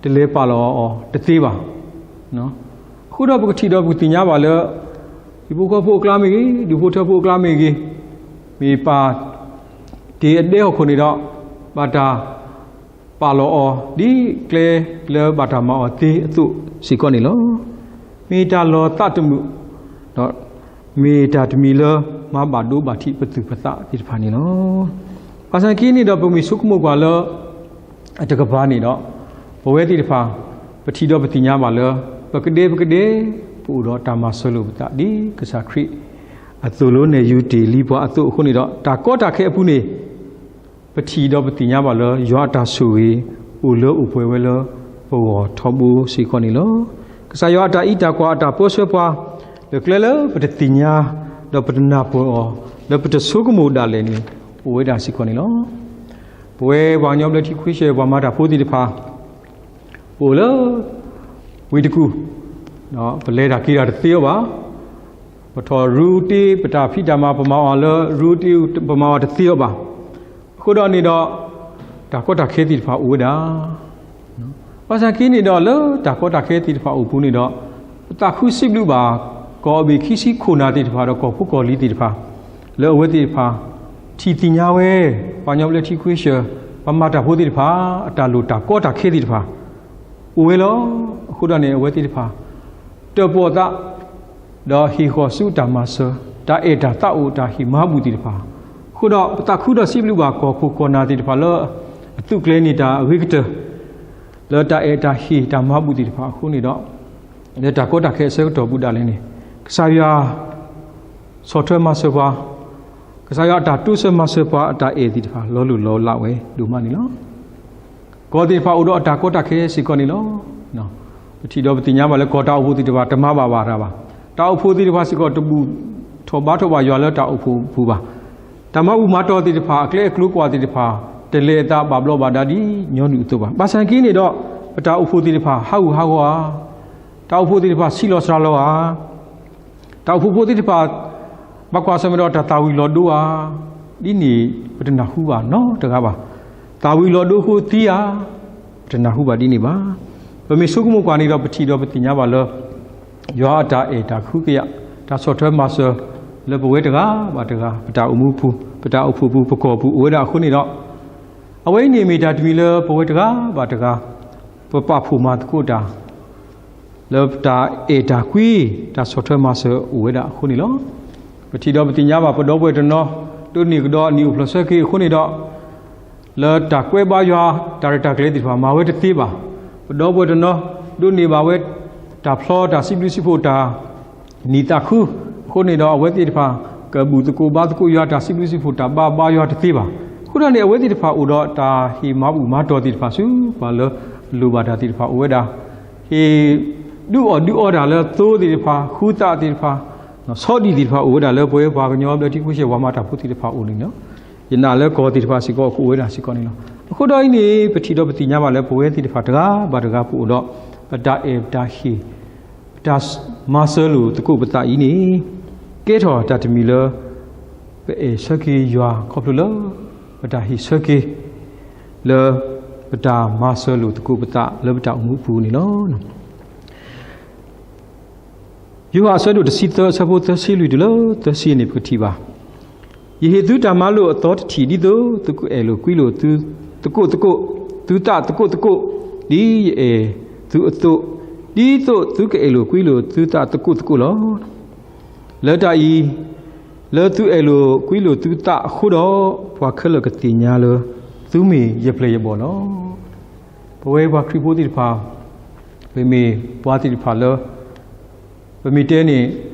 တလဲၤပာ်လီၤအီၤတသ့ဘၣ်. အဃိဒီးပကထံၣ်ဒီးပကသ့ၣ်ညါဘၣ်လၢ ဟံၣ်ဖိဃီဖိအကျါမ့ၢ်ဂ့ၤ, ဒူၣ်ဖိထၢဖိအကျါမ့ၢ်ဂ့ၤ, မ့ၢ်ပာ်တ့ၢ်အဒဲဟီၣ်ခိၣ်န့ၣ်ဒီး ဘၣ်တၢ် ပာ်လီၤအီၤ ဒ်ကျဲလၢဘၣ်တၢ်မၤအီၤသ့အသိးစ့ၢ်ကီးန့ၣ်လီၤ. မ့ၢ်တၢ်လီၤသးတမုာ်, ဒီးမ့ၢ်တၢ်တမံၤလၢမၤဘၣ်ဒိဘၣ်ထံးပသူၣ်ပသးသ့ၣ်တဖၣ်န့ၣ်လီၤ. ဘၣ်ဆၣ်က့န့ၣ်ဒီး ပမ့ၢ်ဆိကမိၣ်ကွၢ်လၢ အတကပၤန့ၣ်ဒီး ပဝဲသ့ၣ်တဖၣ် ပထံၣ်ဒီးပသ့ၣ်ညါဘၣ်လၢ ပကဒဲပကဒဲ ပအိၣ်ဒီးတၢ်မၤစၢၤလိာ်ပသး ဒ်ကစၢ်ခရံာ်အသိၣ်လိနဲၣ်ယုာ်တ့ၢ်လံပှၤအသိးအဃိန့ၣ်ဒီး တၢ်ကီတၢ်ခဲအပူၤန့ၣ် ပထံၣ်ဒီးပသ့ၣ်ညါဘၣ်လၢ ယွၤအတၢ်ဆိၣ်ဂ့ၤ အိၣ်လၢအိၣ်ပှဲၤဝဲလၢပဂီၢ်ထီဘိစ့ၢ်ကီးန့ၣ်လီၤ. ကစၢ်ယွၤအတၢ်အံးတၢ်ကွၢ်အတၢ်ပၢဆှၢပှၤ လၢကျဲလၢပတသ့ၣ်ညါ ဒီးပတနၢ်ပၢၢ်အီၤ လၢပတဆိကမိၣ်ဒၣ်လဲာ်န့ၣ် အိၣ်ဝဲဒၣ်စ့ၢ်ကီးန့ၣ်လီၤ. ပဝဲပှၤကညီဘျၢထံခဝ့ၡၢၣ် ပှၤမၤတၢ်ဖိသ့ၣ်တဖၣ် ပအိၣ်လၢ ဝ့ၢ်တကူၣ်, ပလဲၤတၢ်က့ၤတၢ်တသ့အီၤဘၣ်. ပထီၣ်ရူတ့ ပတၢ်ဖံးတၢ်မၤ ပမၤအီၤလၢရူတ့ ပမၤအီၤတသ့အီၤဘၣ်. အဃိဒီးန့ၣ်ဒီး တၢ်ကီတၢ်ခဲသ့ၣ်တဖၣ်အိၣ်ဝဲဒၣ်. ဘၣ်ဆၣ်က့န့ၣ်ဒီး လၢတၢ်ကီတၢ်ခဲသ့ၣ်တဖၣ်အိၣ်ပူၤန့ၣ်ဒီး ပသးခုစံးဘျုးဘၣ် ကီၢ်အဘ့ၣ်ခံဆံခိၣ်နၢ်သ့ၣ်တဖၣ်ဒီး ကီၢ်ဖိကီၢ်လံၤသ့ၣ်တဖၣ် လၢအဝဲသ့ၣ်တဖၣ် ထံၣ်သ့ၣ်ညါဝဲ ပှၤကညီဘျၢထံခဝ့ၡၢၣ် ပှၤမၤတၢ်ဖိသ့ၣ်တဖၣ် အတၢ်လိၣ်တၢ်ကီတၢ်ခဲသ့ၣ်တဖၣ် အိၣ်ဝဲလီၤ. အဃိဒီးန့ၣ် အဝဲသ့ၣ်တဖၣ် တၢၣ်ပီၣ်သး ဒီးဟ့ၣ်ဃီၤဆူတၢ်မၤစၢၤ တၢ်အဲၣ်တၢ်သးအိၣ် တၢ်ဟ့ၣ်မၤဘူၣ်သ့ၣ်တဖၣ်, အဃိဒီးပသးခုဒီးစံးဘျုးဘၣ် ကီၢ်ခိၣ်ကီၢ်နၢ်သ့ၣ်တဖၣ်လၢ အသုးကျဲၤန့ၢ်တၢ်အဂ့ၤကတၢၢ် လၢတၢ်အဲၣ်တၢ်ဟ့ၣ်တၢ်မၤဘူၣ်သ့ၣ်တဖၣ်အဃိန့ၣ်ဒီး, လၢတၢ်ကီတၢ်ခဲအဆၢကတီၢ်ပူၤဒၣ်လဲာ်န့ၣ်, ကစၢ်ယွၤဆီၣ်ထွဲမၤစၢၤပှၤ, ကစၢ်ယွၤအတၢ်တိစၢၤမၤစၢၤပှၤအတၢ်အဲၣ်သ့ၣ်တဖၣ် လီၤလိၢ်လီၤလးဝဲဒိၣ်မးန့ၣ်လီၤ. ကီၢ်သ့ၣ်တဖၣ်အိၣ်ဒီးအတၢ်ကီတၢ်ခဲစ့ၢ်ကီးန့ၣ်လီၤ. ပထံၣ်ဒီးပသ့ၣ်ညါဘၣ်လၢကီၢ်တၢ်အိၣ်ဖှိၣ်သ့ၣ်တဖၣ် တမၤဘၣ်ဘၣ်တၢ်ဘၣ်. တၢ်အိၣ်ဖှိၣ်သ့ၣ်တဖၣ်စ့ၢ်ကီး တဘူၣ်ထီၣ်ဘါထီၣ်ဘၣ်ယွၤလၢတၢ်အိၣ်ဖှိၣ်ပူၤဘၣ်. တၢ်မၤဘူၣ်မၤတီၢ်သ့ၣ်တဖၣ် အကျဲအကျိၤကွၢ်သ့ၣ်တဖၣ် တလဲၤအသးဘၣ်ဘျီးဘၣ်ဒါဒ်ညီနုၢ်အသိးဘၣ်. ဘၣ်ဆၣ်က့န့ၣ်ဒီး ပတၢ်အိၣ်ဖှိၣ်သ့ၣ်တဖၣ် ဟးဂူာ်ဟးဂီၤဧါ, တၢ်အိၣ်ဖှိၣ်သ့ၣ်တဖၣ် ဆံးလီၤစှၤလီၤဧါ, တၢ်အိၣ်ဖှိၣ်ဖိသ့ၣ်တဖၣ် ဘၣ်ကွၢ်ဆၢၣ်မဲာ်ဒီးတၢ်သၣ်ဝံၤလီၤဒိဧါ, ဒ်န့ၣ် ပတနၢ်ဟူဘၣ်နီတဂၤဘၣ်. သၣ်ဝံၤလီၤဒိအဃိသံဧါ, ပတနၢ်ဟူဘၣ်ဒ်န့ၣ်ဘၣ်. ပမ့ၢ်ဆိကမိၣ်ကွၢ်န့ၣ်ဒီး ပထံၣ်ဒီးပသ့ၣ်ညါဘၣ်လၢ ယွၤအတၢ်အဲၣ်တၢ်ကဟုကယာ် တၢ်ဆီၣ်ထွဲမၤစၢၤ လၢပဝဲတဂၤဘၣ်တဂၤ ပတၢ်အိၣ်မူပူၤ ပတၢ်အိၣ်ဖှိၣ်ပူၤ ပကီၢ်ပူၤအိၣ်ဝဲဒၣ်အဃိန့ၣ်ဒီး, အဝဲအံၤန့ၣ်မ့ၢ်တၢ်တမံၤလၢပဝဲတဂၤဘၣ်တဂၤ ပပာ်ဖှိၣ်မၤသကိးတၢ် လၢပတၢ်အဲၣ်တၢ်ကွံ တၢ်ဆီၣ်ထွဲမၤစၢၤအိၣ်ဝဲဒၣ်အဃိန့ၣ်လီၤ. ပထံၣ်ဒီးပသ့ၣ်ညါဘၣ် ပဒီပုၢ်ဝဲၢ်တနီၤ ဒိးန့ၢ်ကဒီးအနံၣ်အိၣ်ဖျဲၣ်ဆၢက့ၤအဃိန့ၣ်ဒီး, လၢတၢ်ကွဲးဘါယွၤ တၢ်ရဲၣ်တၢ်ကျဲၤသ့ၣ်တဖၣ် မၤဝဲတသ့ဘၣ်. ပဒီပုၢ်ဝဲၢ်တနီၤ ဒိးန့ၢ်ဘၣ်ဝဲ တၢ်ဖျီတၢ်စံးဘျုးစံးဖှိၣ်တၢ် နံၣ်သးခု အဃိန့ၣ်ဒီး အဝဲသ့ၣ်တဖၣ် ကဘူၣ်သကိးဘါသကိးယွၤ တၢ်စံးဘျုးစံးဖှိၣ်တၢ်ဘါဘါယွၤတသ့ဘၣ်. အဃိဒီးန့ၣ် အဝဲသ့ၣ်တဖၣ်အိၣ်ဒီးတၢ်ဟ့ၣ်မၤဘူၣ်မၤတီၢ်သ့ၣ်တဖၣ်ဆူ ပှၤလၢအလိၣ်ဘၣ်တၢ်သ့ၣ်တဖၣ်အိၣ်ဝဲဒၣ်, ဟ့ၣ်ဒုးအီၣ်ဒုးအီတၢ်လၢသိသ့ၣ်တဖၣ် ဃုသးသ့ၣ်တဖၣ် ဆီဒံၣ်သ့ၣ်တဖၣ်အိၣ်ဝဲဒၣ်လၢပဝဲပှၤကညီဘျၢထံခဝ့ၡၢၣ်ပှၤမၤတၢ်ဖိသ့ၣ်တဖၣ်အိၣ်န့ၣ်လီၤ. ယနာ်လၢကီၢ်သ့ၣ်တဖၣ်စ့ၢ်ကီး ကအိၣ်ဝဲဒၣ်စ့ၢ်ကီးန့ၣ်လီၤ. အဃိဒီးအံၤန့ၣ် ပထံၣ်ဒီးပသ့ၣ်ညါဘၣ်လၢပဝဲသ့ၣ်တဖၣ်တဂၤဘၣ်တဂၤပအိၣ်ဒီး ပတၢ်အဲၣ်ပတၢ်ဟ့ၣ် ပတၢ်မၤစၢၤလိာ်သကိးပသးအံၤန့ၣ် ကဲထီၣ်တၢ်တမံၤလၢ ပအဲၣ်ဆၢက့ၤယွၤခီဖျိလၢ ပတၢ်ဟ့ၣ်ဆၢက့ၤ လၢ ပတၢ်မၤစၢၤလိာ်သကိးပသးလၢပတၢ်အိၣ်မူအပူၤန့ၣ်လီၤ. ယိၤဟၣ်အဆၢဒိၣ်တဆံသၢ အဆၢဖိသၢဆံလွံၢ်တုၤလၢသၢဆံန့ၣ် ပကထံၣ်ဘၣ်, ယဟ့ၣ်သုတၢ်မၤလိာ်အသီတထံၣ် ဒ်သိးသုကအဲၣ်လိာ်ကွံလိာ်သုသကိးသကိး, သုသးသကိးသကိး, ဒ်ယအဲၣ်သုအသိး, ဒ်သိးသုကအဲၣ်လိာ်ကွံလိာ်သုသးသကိးသကိးလီၤ. လၢတၢ်အံၤ, လၢသုအဲၣ်လိာ်ကွံလိာ်သုသးအဃိဒီး, ပှၤခဲလၢာ်ကသ့ၣ်ညါလၢ သုမ့ၢ်ယပျဲၢ်ယဘီၣ်လီၤ. ပဝဲပှၤခရံာ်ဖိသ့ၣ်တဖၣ်, ပမ့ၢ်ပှၤသ့ၣ်တဖၣ်လၢ ပမ့ၢ်တဲန့ၣ်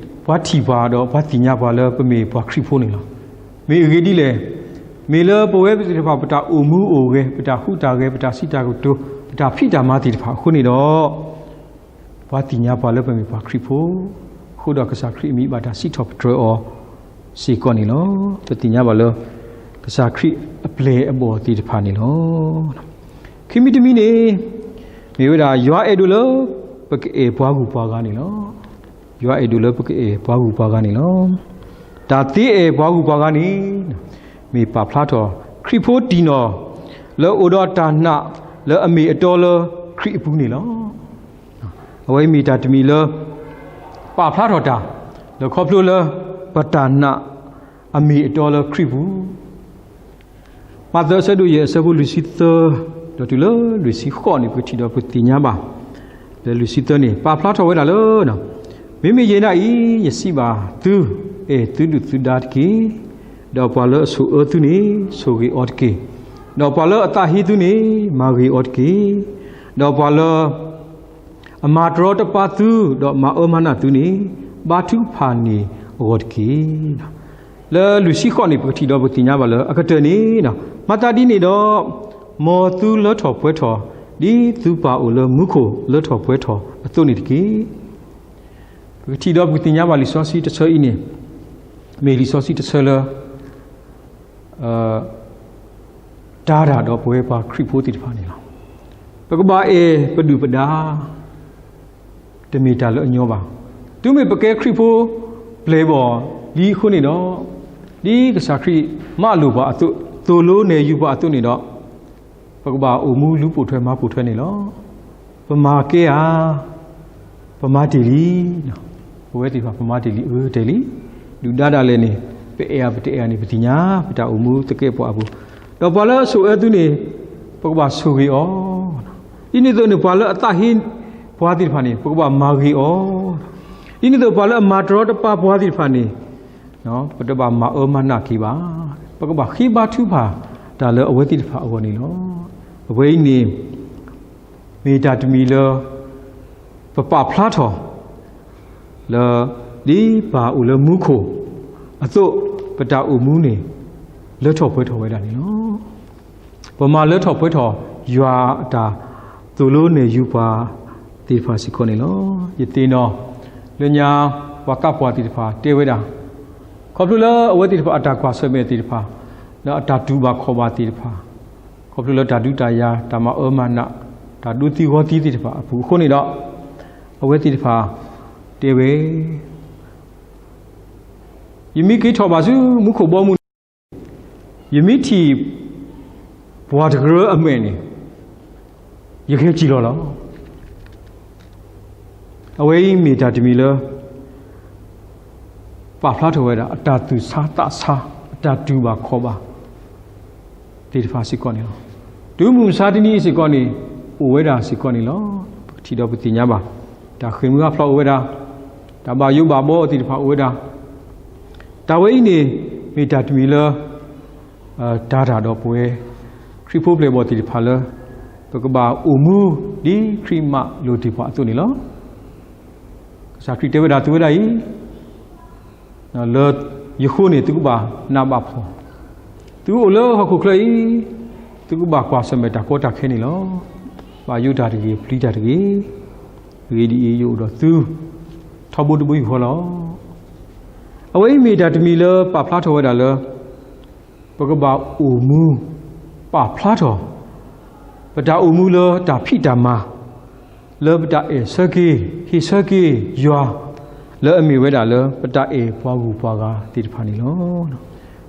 ပှၤထံၣ်ပှၤဒီးပှၤသ့ၣ်ညါပှၤလၢပမ့ၢ်ပှၤခရံာ်ဖိန့ၣ်လီၤ. မ့ၢ်အဂ့ၢ်ဒ်လဲၣ်, မ့ၢ်လၢပဝဲသ့ၣ်တဖၣ် ပတၢ်အိၣ်မူအိၣ်ဂဲၤ, ပတၢ်ဟူးတၢ်ဂဲၤ, ပတၢ်စံးတၢ်ကတိၤ, ပတၢ်ဖံးတၢ်မၤသ့ၣ်တဖၣ်အဃိန့ၣ်ဒီး ပှၤသ့ၣ်ညါပှၤလၢပမ့ၢ်ပှၤခရံာ်ဖိ, အဃိဒီးကစၢ်ခရံာ်အမံၤဘၣ်တၢ်စံးထီၣ်ပတြၢၤအီၤစ့ၢ်ကီးန့ၣ်လီၤ. ပသ့ၣ်ညါဘၣ်လၢ ကစၢ်ခရံာ်အပျဲၢ်အဘီၣ်သ့ၣ်တဖၣ်န့ၣ်လီၤ. ခံမံၤတမံၤန့ၣ်, မ့ၢ်ဝဲဒၣ်ယွၤအဲၣ်ဒိးလၢ ပကအဲၣ်ပှၤဂုၤပှၤဂၤန့ၣ်လီၤ. ယွၤအဲၣ်ဒိးလၢပကအဲၣ်ပှၤဂုၤပှၤဂၤန့ၣ်လီၤ. တၢ်သ့အဲၣ်ပှၤဂုၤပှၤဂၤန့ၣ်, မ့ၢ်ပာ်ဖျါထီၣ်ခရံာ်ဖိတံၢ်နီၢ် လၢအိၣ်ဒီးတၢ်နာ်လၢအမ့ၢ်အတီလၢခရံာ်အပူၤန့ၣ်လီၤ. အဝဲမ့ၢ်တၢ်တမံၤလၢ ပာ်ဖျါထီၣ်တၢ် လၢခီဖျိလၢ ပတၢ်နာ်အမ့ၢ်အတီလၢခရံာ်ပူၤ မးသဲအဆၢဒိၣ်ယဲၢ်အဆၢဖိလွံၢ်ဆံသၢ ဒီးတုၤလၢလွံၢ်ဆံဃိးန့ၣ် ပကထံၣ်ဒီးပသ့ၣ်ညါဘၣ်, လၢလွံၢ်ဆံသၢန့ၣ် ပာ်ဖျါထီၣ်ဝဲဒၣ်လၢ မ့မ့ၢ်ယဲဒၣ်အံၤ ယစံးဘၣ်သု, အဲၣ်သုဒုၣ်သုဒါတက့ၢ်. ဒီးပှၤလၢအဆိၣ်အၢသုန့ၣ် ဆိၣ်ဂ့ၤအီၤတက့ၢ်. ဒီးပှၤလၢအသးဟ့သုန့ၣ် မၤဂ့ၤအီၤတက့ၢ်. ဒီးပှၤလၢ အမၤတရီတပါသု ဒီးမၤအၢမၤနးသုန့ၣ် ဘါထုကဖၣ်န့ၢ်အဂီၢ်တက့ၢ်. လၢလွံၢ်ဆံဃိးန့ၣ် ပကထံၣ်ဒီးပသ့ၣ်ညါဘၣ်လၢအကတၢၢ်န့ၣ်, မၤသးဒ်န့ၣ်ဒီး, မ်သုလၢထီၣ်ပှဲၤထီၣ် ဒ်သုပၢ်အိၣ်လၢမူခိၣ်လၢထီၣ်ပှဲၤထီၣ်အသိးန့ၣ်တက့ၢ်. ပကထံၣ်ဒီးပကသ့ၣ်ညါဘၣ်လံာ်စီဆှံတဆၢအံၤန့ၣ်, မ့ၢ်လံာ်စီဆှံတဆၢလၢ တၢ်တၢ်ဒီးပဝဲပှၤခရံာ်ဖိသ့ၣ်တဖၣ်န့ၣ်လီၤ. ပကဘၣ်အဲၣ်ပဒုၣ်ပဒါ တမ့ၢ်တၢ်လၢအညီဘၣ်. တုၤမ့ၢ်ပကဲခရံာ်ဖိပျဲၢ်ဘီၣ်လံအဃိန့ၣ်ဒီး, ဒ်ကစၢ်ခရံာ်မၤလိာ်ပှၤအသိး, သိၣ်လိနဲၣ်ယုာ်ပှၤအသိးန့ၣ်ဒီး, ပကဘၣ်အိၣ်မူလူၤပိာ်ထွဲမၤပိာ်ထွဲန့ၣ်လီၤ. ပမၤကဲဧါ, ပမၤတ့ၢ်လံ, ပဝဲသ့ၣ်တဖၣ် ပမၤတ့ၢ်လံ, အၢတ့ၢ်လံ, ဒုၣ်ဒါဒၣ်လဲာ်န့ၣ် ပအဲၣ်ဧါပတအဲၣ်ဧါန့ၣ် ပသ့ၣ်ညါ, ပတၢ်အိၣ်မူသကဲးပဝးအပူၤ, ဒီးပှၤလၢအဆိၣ်အၢသုန့ၣ် ပကဘၣ်ဆိၣ်ဂ့ၤအီၤ, ဒ်န့ၣ်အသိးန့ၣ် ပှၤလၢအသးဟ့ပှၤသ့ၣ်တဖၣ်န့ၣ် ပကဘၣ်မၤဂ့ၤအီၤ, ဒ်န့ၣ်အသိး ပှၤလၢအမၤတရီတပါပှၤသ့ၣ်တဖၣ်န့ၣ် ပတဘၣ်မၤအၢမၤနးက့ၤဘၣ်. ပကဘၣ်ဃ့ဘါထုကဖၣ်တၢ်လၢအဝဲသ့ၣ်တဖၣ်အဂီၢ်န့ၣ်လီၤ. အဝဲအံၤန့ၣ် မ့ၢ်တၢ်တမံၤလၢ ပပာ်ဖျါထီၣ် လၢ ဒ်ပၢ်အိၣ်လၢမူခိၣ်အသိး ပတၢ်အိၣ်မူန့ၣ် လၢထီၣ်ပှဲၤထီၣ်ဝဲဒၣ်န့ၣ်လီၤ. ပမၤလၢထီၣ်ပှဲၤထီၣ်ယွၤအတၢ်သိၣ်လိနဲၣ်ယူၤပှၤသ့ၣ်တဖၣ်စ့ၢ်ကီးန့ၣ်လီၤ. ယသ့ၣ်နီၣ် လၢညါ ပှၤသးပှၢ်သ့ၣ်တဖၣ်တဲဝဲဒၣ် ခီဖျိလၢအဝဲသ့ၣ်တဖၣ်အတၢ်ကွၢ်ဆၢၣ်မဲာ်သ့ၣ်တဖၣ် ဒီးအတၢ်တူၢ်ဘၣ်ခီၣ်ဘၣ်သ့ၣ်တဖၣ် ခီဖျိလၢတၢ်ဒုးတၢ်ယၤ တၢ်မၤအၢမၤနး တၢ်ဒိသံဝီသံသ့ၣ်တဖၣ်အပူၤအဃိန့ၣ်ဒီး အဝဲသ့ၣ်တဖၣ်တဲဝဲ ယမ့ၢ်က့ၤထီၣ်ဘၣ်ဆူမူခိၣ်ဘီမုၢ်န့ၣ် ယမ့ၢ်ထံၣ်ပှၤတကရၢအမဲာ်န့ၣ် ယဂဲၤစံၣ်လီၤလီၤ. အဝဲအံၤမ့ၢ်တၢ်တမံၤလၢ ပာ်ဖျါထီၣ်ဝဲဒၣ် အတၢ်သူၣ်ဆါသးဆါ အတၢ်တူၢ်ဘၣ်ခီၣ်ဘၣ် သ့ၣ်တဖၣ်စ့ၢ်ကီးန့ၣ်လီၤ. တုၤမုၢ်မဆါတနံၤအံၤစ့ၢ်ကီးန့ၣ် အိၣ်ဝဲဒၣ်စ့ၢ်ကီးန့ၣ်လီၤ. ပကထံၣ်ဒီးပသ့ၣ်ညါဘၣ် တၢ်ဃ့ၢ်မှံဟးဖျိးအိၣ်ဝဲဒၣ်, တၢ်ဘၣ်ယိၣ်ဘၣ်ဘီသ့ၣ်တဖၣ်အိၣ်ဝဲဒၣ်, တၢ်ဝဲအံၤန့ၣ် မ့ၢ်တၢ်တမံၤလၢ တၢ်တၢ်ဒီးပဝဲ ခရံာ်ဖိပျဲၢ်ဘီၣ်သ့ၣ်တဖၣ်လၢ ပကဘၣ်အိၣ်မူ ဒ်ခရံာ်မးလိာ်တ့ၢ်ပှၤအသိးန့ၣ်လီၤ. ကစၢ်ခရံာ်တဲဝဲဒၣ်သုဝဲဒၣ်အံၤ လၢယဃိန့ၣ် သုကဘၣ်နးဘၣ်ဖှီၣ်, သုအိၣ်လၢဟီၣ်ခိၣ်ချၢအံၤ သုကဘၣ်ကွၢ်ဆၢၣ်မဲာ်တၢ်ကီတၢ်ခဲန့ၣ်လီၤ. ဘၣ်ယိၣ်တၢ်တဂ့ၤ ပျံၤတၢ်တဂ့ၤ, အဂ့ၢ်ဒ်အံၤ ယအိၣ်ဒီးသု ထီဘိတဘိယူၢ်ဃီလီၤ. အဝဲအံၤမ့ၢ်တၢ်တမံၤလၢပာ်ဖျါထီၣ်ဝဲဒၣ်လၢ ပကဘၣ်အိၣ်မူ ပာ်ဖျါထီၣ် ပတၢ်အိၣ်မူလၢတၢ်ဖံးတၢ်မၤ လၢပတၢ်အဲၣ်ဆၢက့ၤ ဟ့ၣ်ဆၢက့ၤယွၤ လၢအမ့ၢ်ဝဲဒၣ်လၢပတၢ်အဲၣ်ပှၤဂုၤပှၤဂၤသ့ၣ်တဖၣ်န့ၣ်လီၤ.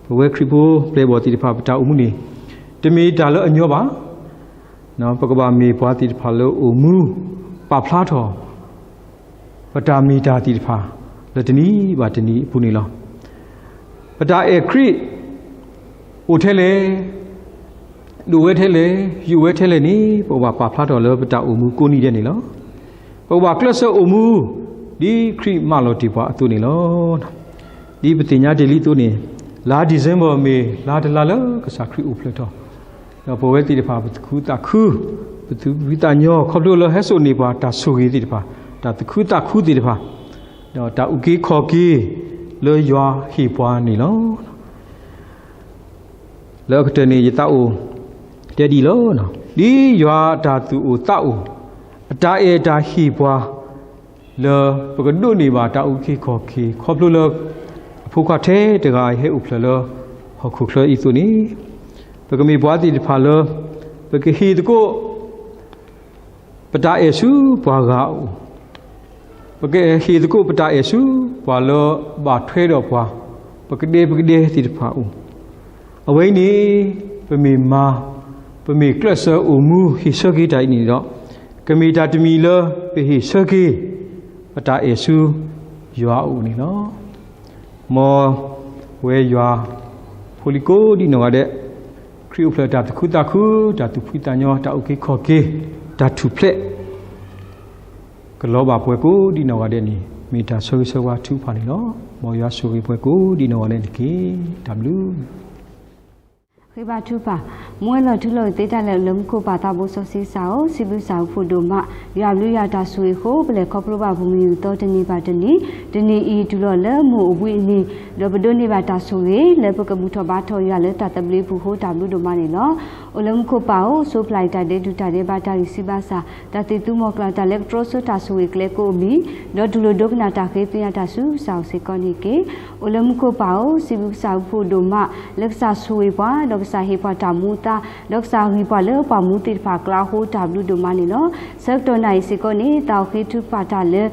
ပဝဲခရံာ်ဖိပျဲၢ်ဘီၣ်သ့ၣ်တဖၣ် ပတၢ်အိၣ်မူန့ၣ် တမ့ၢ်တၢ်လၢအညီဘၣ်. ပကဘၣ်မ့ၢ်ပှၤသ့ၣ်တဖၣ်လၢအိၣ်မူ ပာ်ဖျါထီၣ် ပတၢ်မ့ၢ်တၢ်သ့ၣ်တဖၣ် လၢတနံၤဘၣ်တနံၤအပူၤန့ၣ်လီၤ. ပတၢ်အဲၣ်ခရံာ် အိၣ်ထဲလဲၣ်, ဒိၣ်ဝဲထဲလဲၣ်, ယိာ်ဝဲထဲလဲၣ်န့ၣ် ပကဘၣ်ပာ်ဖျါထီၣ်လၢပတၢ်အိၣ်မူကိးနံၤဒဲးန့ၣ်လီၤ. ပကဘၣ်ကျဲးစၢးအိၣ်မူ ဒ်ခရံာ်မးလီၤတ့ၢ်ပှၤအသိးန့ၣ်လီၤ. ဒ်ပသ့ၣ်ညါတ့ၢ်လံအသိးန့ၣ် လါ December မ့ၢ်လါတလါလၢကစၢ်ခရံာ်အိၣ်ဖျဲၣ်ထီၣ် ဒီးပဝဲသ့ၣ်တဖၣ် ပသူၣ်ခုသးခု, ပသူၣ်ဖှံသးညီ ခီဖျိလၢဟဲစိာ်န့ၢ်ပှၤတၢ်ဆိၣ်ဂ့ၤသ့ၣ်တဖၣ်, တၢ်သူၣ်ခုသးခုသ့ၣ်တဖၣ်, ဒီးတၢ်အုၣ်က့ၤခီၣ်က့ၤလၢယွၤဟ့ၣ်ပှၤန့ၣ်လီၤ. လၢအကတၢၢ်န့ၣ် ယသးအိၣ်တဲဒ်အံၤလီၤ. ဒ်ယွၤအတၢ်သူၣ်အိၣ်သးအိၣ်, အတၢ်အဲၣ်တၢ်ဟ့ၣ်ပှၤ လၢပကဒိးန့ၢ်ဘၣ်တၢ်အုၣ်က့ၤခီၣ်က့ၤ ခီဖျိလၢ အဖိခွါထဲတဂၤအံၤဟဲအိၣ်ဖျဲၣ်လၢဟီၣ်ခိၣ်ချၢအံၤအသိးန့ၣ်, ပကမ့ၢ်ပှၤသ့ၣ်တဖၣ်လၢ ပကဟ့ၣ်သကိး ပတၢ်အဲၣ်ဆူပှၤဂၤအအိၣ်, ပကဟ့ၣ်သကိးပတၢ်အဲၣ်ဆူပှၤလၢဘၣ်ထွဲဒီးပှၤ, ပကဒဲပကဒဲသ့ၣ်တဖၣ်အအိၣ်, အဝဲအံၤန့ၣ် ပမ့ၢ်မၤ, ပမ့ၢ်ကျဲးစၢးအိၣ်မူဟ့ၣ်ဆၢက့ၤတၢ်အံၤန့ၣ်ဒီး ကမ့ၢ်တၢ်တမံၤလၢပဟ့ၣ်ဆၢက့ၤ ပတၢ်အဲၣ်ဆူယွၤအအိၣ်န့ၣ်လီၤ. မ်ပဝဲယွၤဖိလံၤကိးဒံနီၢ်ဂၤဒဲး, ခရံာ်အိၣ်ဖျဲၣ်တၢ်သူၣ်ခုသးခု, တၢ်သူၣ်ဖှံသးညီ, တၢ်အုၣ်က့ၤခီၣ်က့ၤ, တၢ်ထူၣ်ဖျဲး ကလီၤဘၣ်ပှၤကိးဒံနီၢ်ဂၤဒဲးန့ၣ် မ့ၢ်တၢ်ဆၢဂ့ၤဆၢဝါထုကဖၣ်န့ၣ်လီၤ. မ်ယွၤဆိၣ်ဂ့ၤပှၤကိးဒံနီၢ်ဂၤဒဲးန့ၣ်တက့ၢ်. တၢ်ဘျုး ဃ့ဘါထုကဖၣ်, မူဝဲလီၤထူလီၤယိာ်သ့တၢ်လၢ လၢမူခိၣ်ပၢ်သးဘိစီဆှံကစၢ်ဧၢ, စံးဘျုးကစၢ်အဘျုးဒိၣ်မး, ယွၤအဘျုးယွၤတၢ်ဆိၣ်ဂ့ၤအဃိ ပလဲၤခီဖျိဘၣ်ပမုၢ်နံၤသီတနံၤဘၣ်တနံၤ, တနံၤအံၤတုၤလီၤလၢမုၢ်အိၣ်ဘှံးအနံၤ, ဒီးပဒိးန့ၢ်ဘၣ်တၢ်ဆိၣ်ဂ့ၤ လၢပကဘူၣ်ထီၣ်ဘါထီၣ်ယွၤလၢတၢ်သဘျ့ပူၤအဃိ တၢ်ဘျုးဒိၣ်မးန့ၣ်လီၤ. အိၣ်လၢမူခိၣ်ပၢ်ဧၢ, ဆိးပျၢ်ယတၢ်ဒဲးတူၢ်တၢ်ဒဲးဘးတၢ်ဂံၢ်ဆံးဘၣ်ဆၣ်, တၢ်သ့ၣ်သူမီၤကျၢ်တၢ်လၢကတြီဆၢတၢ်ဆိၣ်ဂ့ၤကျဲကိးအမံၤ, ဒီးတူၢ်လိာ်ဒိကနၣ်တၢ်ဃ့သ့ၣ်ညါတၢ်ဆူကစၢ်အိၣ်စ့ၢ်ကီးန့ၣ်တက့ၢ်. အိၣ်လၢမူခိၣ်ပၢ်ဧၢ, စံးဘျုးကစၢ်အဘျုးဒိၣ်မး, လၢကစၢ်ဆိၣ်ဂ့ၤပှၤ, ဒီးကစၢ်ဟ့ၣ်ပှၤတၢ်မူအသါ, ဒီးကစၢ်ဂံၢ်ပှၤလၢပှၤမူသ့ၣ်တဖၣ်အကျါအဃိ တၢ်ဘျုးဒိၣ်မးန့ၣ်လီၤ. ဆၢကတီၢ်နၣ်အံၤစ့ၢ်ကီးန့ၣ် သးအိၣ်ဃ့ထုကဖၣ်တၢ်လၢ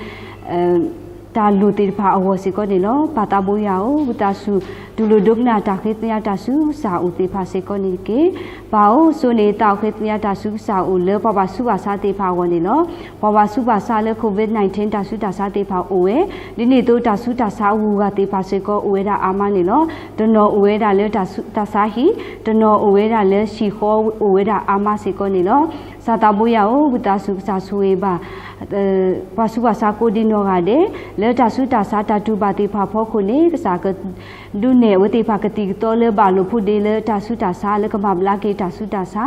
တၢ်လိၣ်သ့ၣ်တဖၣ်အဂီၢ်စ့ၢ်ကီးန့ၣ်လီၤ. ပၢ်သးဘိယွၤဧၢ, ဝံသးစူၤ တူၢ်လိာ်ဒိကနၣ်တၢ်ဃ့သ့ၣ်ညါတၢ်ဆူကစၢ်အိၣ်သ့ၣ်တဖၣ်စ့ၢ်ကီးန့ၣ်တက့ၢ်. ပၢ်ဧၢ, စိန့ၣ် သးအိၣ်ဃ့သ့ၣ်ညါတၢ်ဆူကစၢ်အိၣ်လၢပှၤဘၣ်ဆူးဘၣ်ဆါသ့ၣ်တဖၣ်အဂီၢ်န့ၣ်လီၤ. ပှၤဘၣ်ဆူးဘၣ်ဆါလၢ COVID nineteen တၢ်ဆူးတၢ်ဆါသ့ၣ်တဖၣ်အိၣ်ဝဲ, ဒ်န့ၣ်အသိးတၢ်ဆူးတၢ်ဆါအဂုၤအဂၤသ့ၣ်တဖၣ်စ့ၢ်ကီးအိၣ်ဝဲဒၣ်အါမးန့ၣ်လီၤ. တနီၤအိၣ်ဝဲဒၣ်လၢတၢ်ဆူးတၢ်ဆါဟံၣ်, တနီၤအိၣ်ဝဲဒၣ်လၢဟံၣ်ဃီအိၣ်ဝဲဒၣ်အါမးစ့ၢ်ကီးန့ၣ်လီၤ. စၤသးဘိယၤဧၢ, ဝံသးစူၤကစၢ်ဆိၣ်ဂ့ၤဘၣ် ပှၤဆူးပှၤဆါကိးဒံနီၢ်ဂၤဒဲး, လၢတၢ်ဆူးတၢ်ဆါတၢ်တူၢ်ဘၣ်သ့ၣ်တဖၣ်အဖီခိၣ်န့ၣ် ကစၢ်ကဒုးနဲၣ်အဝဲသ့ၣ်တဖၣ်ကသံၣ်ကသီလၢဘၣ်လိာ်ဖိးဒ့လၢတၢ်ဆူးတၢ်ဆါ လၢကမၤဘျါက့ၤတၢ်ဆူးတၢ်ဆါ,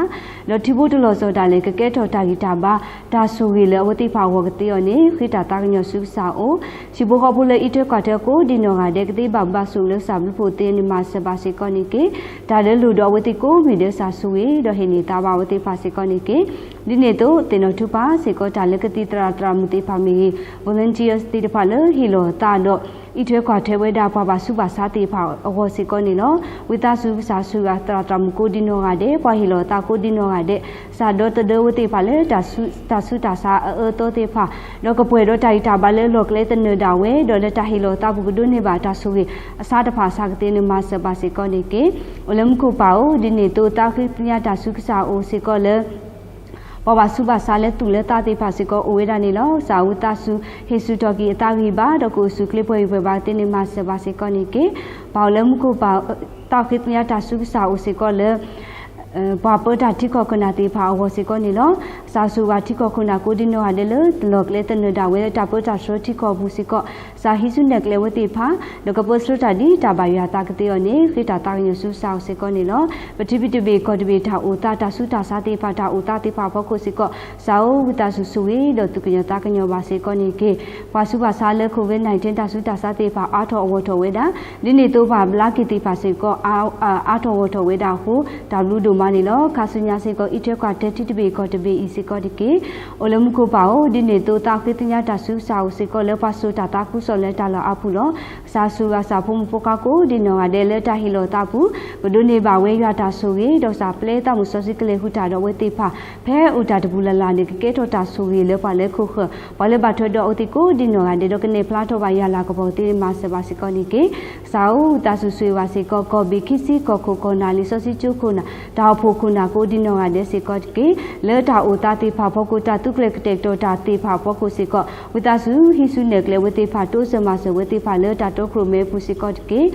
ဒီးထံဖိတလီၢ်စီၤဒၣ်လဲာ် ကကဲထီၣ်တၢ်ဂံၢ်တၢ်ဘါ တၢ်ဆိၣ်ဂ့ၤလၢအဝဲသ့ၣ်တဖၣ်အဂီၢ်ကသ့အီၤန့ၣ် ဃ့တၢ်သးကညီၤဆူကစၢ်အအိၣ်, ဟံၣ်ဖိဃီဖိလၢအံးထွဲကွၢ်ထွဲကိးဒံနီၢ်ဂၤဒဲး ကသ့ဘၣ်ဘၣ်ဆိၣ်ဂ့ၤလၢကစၢ်ဘျုးဖှိၣ်သ့န့ၣ် မၤစၢၤဘၣ်စ့ၢ်ကီးန့ၣ်တက့ၢ်. တၢ်လၢလိၣ်ဒီးအဝဲသ့ၣ်ကိးမံၤဒဲး ကစၢ်ဆိၣ်ဂ့ၤ ဒီးဟ့ၣ်န့ၢ်သါဘၣ်အဝဲသ့ၣ်တဖၣ်စ့ၢ်ကီးန့ၣ်တက့ၢ်. ဒ်န့ၣ်အသိး သ့ၣ်နီၣ်ထူပာ်စ့ၢ်ကီးတၢ်လၢကသံၣ်သရၣ်သရၣ်မုၣ်သ့ၣ်တဖၣ်မ့ၢ်ဂ့ၤ, volunteers သ့ၣ်တဖၣ်လၢဟ့ၣ်လီၤသးဒီး အံးထွဲကွၢ်ထွဲဝဲဒၣ်ပှၤဘၣ်ဆူးဘၣ်ဆါသ့ၣ်တဖၣ်အဂီၢ်စ့ၢ်ကီးန့ၣ်လီၤ. ဝံသးစူၤကစၢ်ဆိၣ်ဂ့ၤသရၣ်သရၣ်မုၣ်ကိးဒံနီၢ်ဂၤဒဲး, ပှၤဟ့ၣ်လီၤသးကိးဒံနီၢ်ဂၤဒဲး, ကစၢ်ဒီသဒၢဝဲသ့ၣ်တဖၣ်လၢ တၢ်ဆူးတၢ်ဆါအအၢအသီသ့ၣ်တဖၣ်, ဒီးကပှဲၤဒီးတၢ်ဂံၢ်တၢ်ဘါလၢလီၢ်ကျဲသနၢၣ်ဒၣ်ဝဲ, ဒီးလၢတၢ်ဟ့ၣ်လီၤသးပူၤကဒိးန့ၢ်ဘၣ်တၢ်ဆိၣ်ဂ့ၤအဆၣ်တဖၣ်အဆၣ်ကသ့န့ၣ် မၤစၢၤဘၣ်စ့ၢ်ကီးန့ၣ်တက့ၢ်. အိၣ်လၢမူခိၣ်ပၢ်ဧၢ, ဒ်န့ၣ်အသိးသးဃ့ကညးတၢ်ဆူကစၢ်အအိၣ်စ့ၢ်ကီးလၢ ပှၤဘၣ်ဆူးဘၣ်ဆါလၢသူၣ်လၢသးသ့ၣ်တဖၣ်စ့ၢ်ကီးအိၣ်ဝဲဒၣ်န့ၣ်လီၤ. ကစၢ်ဝံသးစူၤ ဟ့ၣ်ဆူၣ်ထီၣ်က့ၤအသးဂံၢ်ဘါ ဒီးကအိၣ်ဆူၣ်ချ့ပှဲၤဂံၢ်ပှဲၤဘါသ့န့ၣ် မၤစၢၤဘၣ်စ့ၢ်ကီးန့ၣ်တက့ၢ်. ပၢ်အိၣ်လၢမူခိၣ်ပၢ်, သးဃ့ကညးတၢ်ဆူကစၢ်အအိၣ်စ့ၢ်ကီးလၢ ပှၤပၢတၢ်ထံကီၢ်ခိၣ်နၢ်သ့ၣ်တဖၣ်အဂီၢ်စ့ၢ်ကီးန့ၣ်လီၤ. ကစၢ်ဆိၣ်ဂ့ၤထံကီၢ်ခိၣ်နၢ်ကိးဒံနီၢ်ဂၤဒဲးလၢ လီၢ်ကျဲသနၢၣ်ဒၣ်ဝဲလၢတၢ်ပၢတၢ်ဆှၢထံကီၢ်အပူၤစ့ၢ်ကီး, ကစၢ်ဟံးစုနဲၣ်ကျဲဝဲသ့ၣ်တဖၣ်, ဒီးကပၢဆှၢတၢ်ဒ်တၢ်ဘၣ်ယွၤအသးကသ့အီၤန့ၣ် ဃ့တၢ်သးကညီၤဆူကစၢ်အအိၣ်စ့ၢ်ကီးန့ၣ်လီၤ. ပထံပတဘ့ၣ်ကီၢ်တဘ့ၣ်တၢ်အိၣ်သး တၢ်ဆူးတၢ်ဆါသ့ၣ်တဖၣ် တၢ်အိၣ်သးသ့ၣ်တဖၣ်အဖီခိၣ်စ့ၢ်ကီး, ကစၢ်ဧၢ ဝံသးစူၤဆိၣ်ဂ့ၤ ဒီးသူၣ်ကညီၤသးကညီၤဘၣ်စ့ၢ်ကီးန့ၣ်တက့ၢ်. ပှၤဆူးပှၤဆါလၢ COVID nineteen တၢ်ဆူးတၢ်ဆါသ့ၣ်တဖၣ် အါထီၣ်အဂီၢ်ထီၣ်ဝဲဒၣ်, ဒ်န့ၣ်အသိးပှၤဘျါက့ၤသ့ၣ်တဖၣ်စ့ၢ်ကီး အါထီၣ်အဂီၢ်ထီၣ်ဝဲဒၣ်အဃိ တၢ်ဘျုးဒိၣ်မးန့ၣ်လီၤ. ခါဆူညါစ့ၢ်ကီး အံးထွဲကွၢ်ထွဲထံတဘ့ၣ်ကီၢ်တဘ့ၣ်အံၤစ့ၢ်ကီးတက့ၢ်. အိၣ်လၢမူခိၣ်ပၢ်ဧၢ, ဒ်န့ၣ်အသိးသးဃ့ကညးတၢ်ဆူကစၢ်အအိၣ်စ့ၢ်ကီးလၢ ပှၤစိာ်တၢ်သးခုကစီၣ်လၢတၢ်လီၢ်အါပူၤလီၤ. ကစၢ်ဆိၣ်ဂ့ၤကစၢ်ဖိမုၣ်ဖိခွါကိးဒံနီၢ်ဂၤဒဲးလၢတၢ်ဟ့ၣ်လီၤသးပူၤ, ကဒိးန့ၢ်ဘၣ်ဝဲယွၤတၢ်ဆိၣ်ဂ့ၤ, ဒီးကစၢ်ပျဲသးမုၢ်စီဆှံကလဲၤဃုာ်တၢ်ဒီးအဝဲသ့ၣ်တဖၣ် ဖဲအိၣ်တၢ်တပူၤလၢ်လၢ်န့ၣ် ကကဲထီၣ်တၢ်ဆိၣ်ဂ့ၤလၢပှၤလၢခိၣ်ဃၢၤ, ပှၤလၢဘၣ်ထွဲဒီးအဝဲသ့ၣ်ကိးဒံနီၢ်ဂၤဒဲး ဒီးကနဲၣ်ဖျါထီၣ်ဘၣ်ယွၤလၤကပီၤသ့န့ၣ် မၤစၢၤဘၣ်စ့ၢ်ကီးန့ၣ်တက့ၢ်. ကစၢ်ဧၢ ဝံသးစူၤဆိၣ်ဂ့ၤဘၣ်စ့ၢ်ကီး ကီၢ်ဘ့ၣ်ခံဆံကီၢ်ခိၣ်ကီၢ်နၢ် လံာ်စီဆှံကၠိခိၣ်နၢ် တၢ်အိၣ်ဖှိၣ်ခိၣ်နၢ်ကိးဒံနီၢ်ဂၤဒဲးစ့ၢ်ကီးတက့ၢ်. လၢတၢ်အိၣ်သးသ့ၣ်တဖၣ်အဖီခိၣ် တၢ်သူကျဲၤကတဲာ်ကတီၤတၢ်သ့ၣ်တဖၣ်အဖီခိၣ်စ့ၢ်ကီး ဝံသးစူၤဟံးစုနဲၣ်ကျဲဝဲသ့ၣ်တဖၣ် တိစၢၤမၤစၢၤဝဲသ့ၣ်တဖၣ်လၢတၢ်တီခိၣ်ရိၣ်မဲအပူၤစ့ၢ်ကီးတက့ၢ်.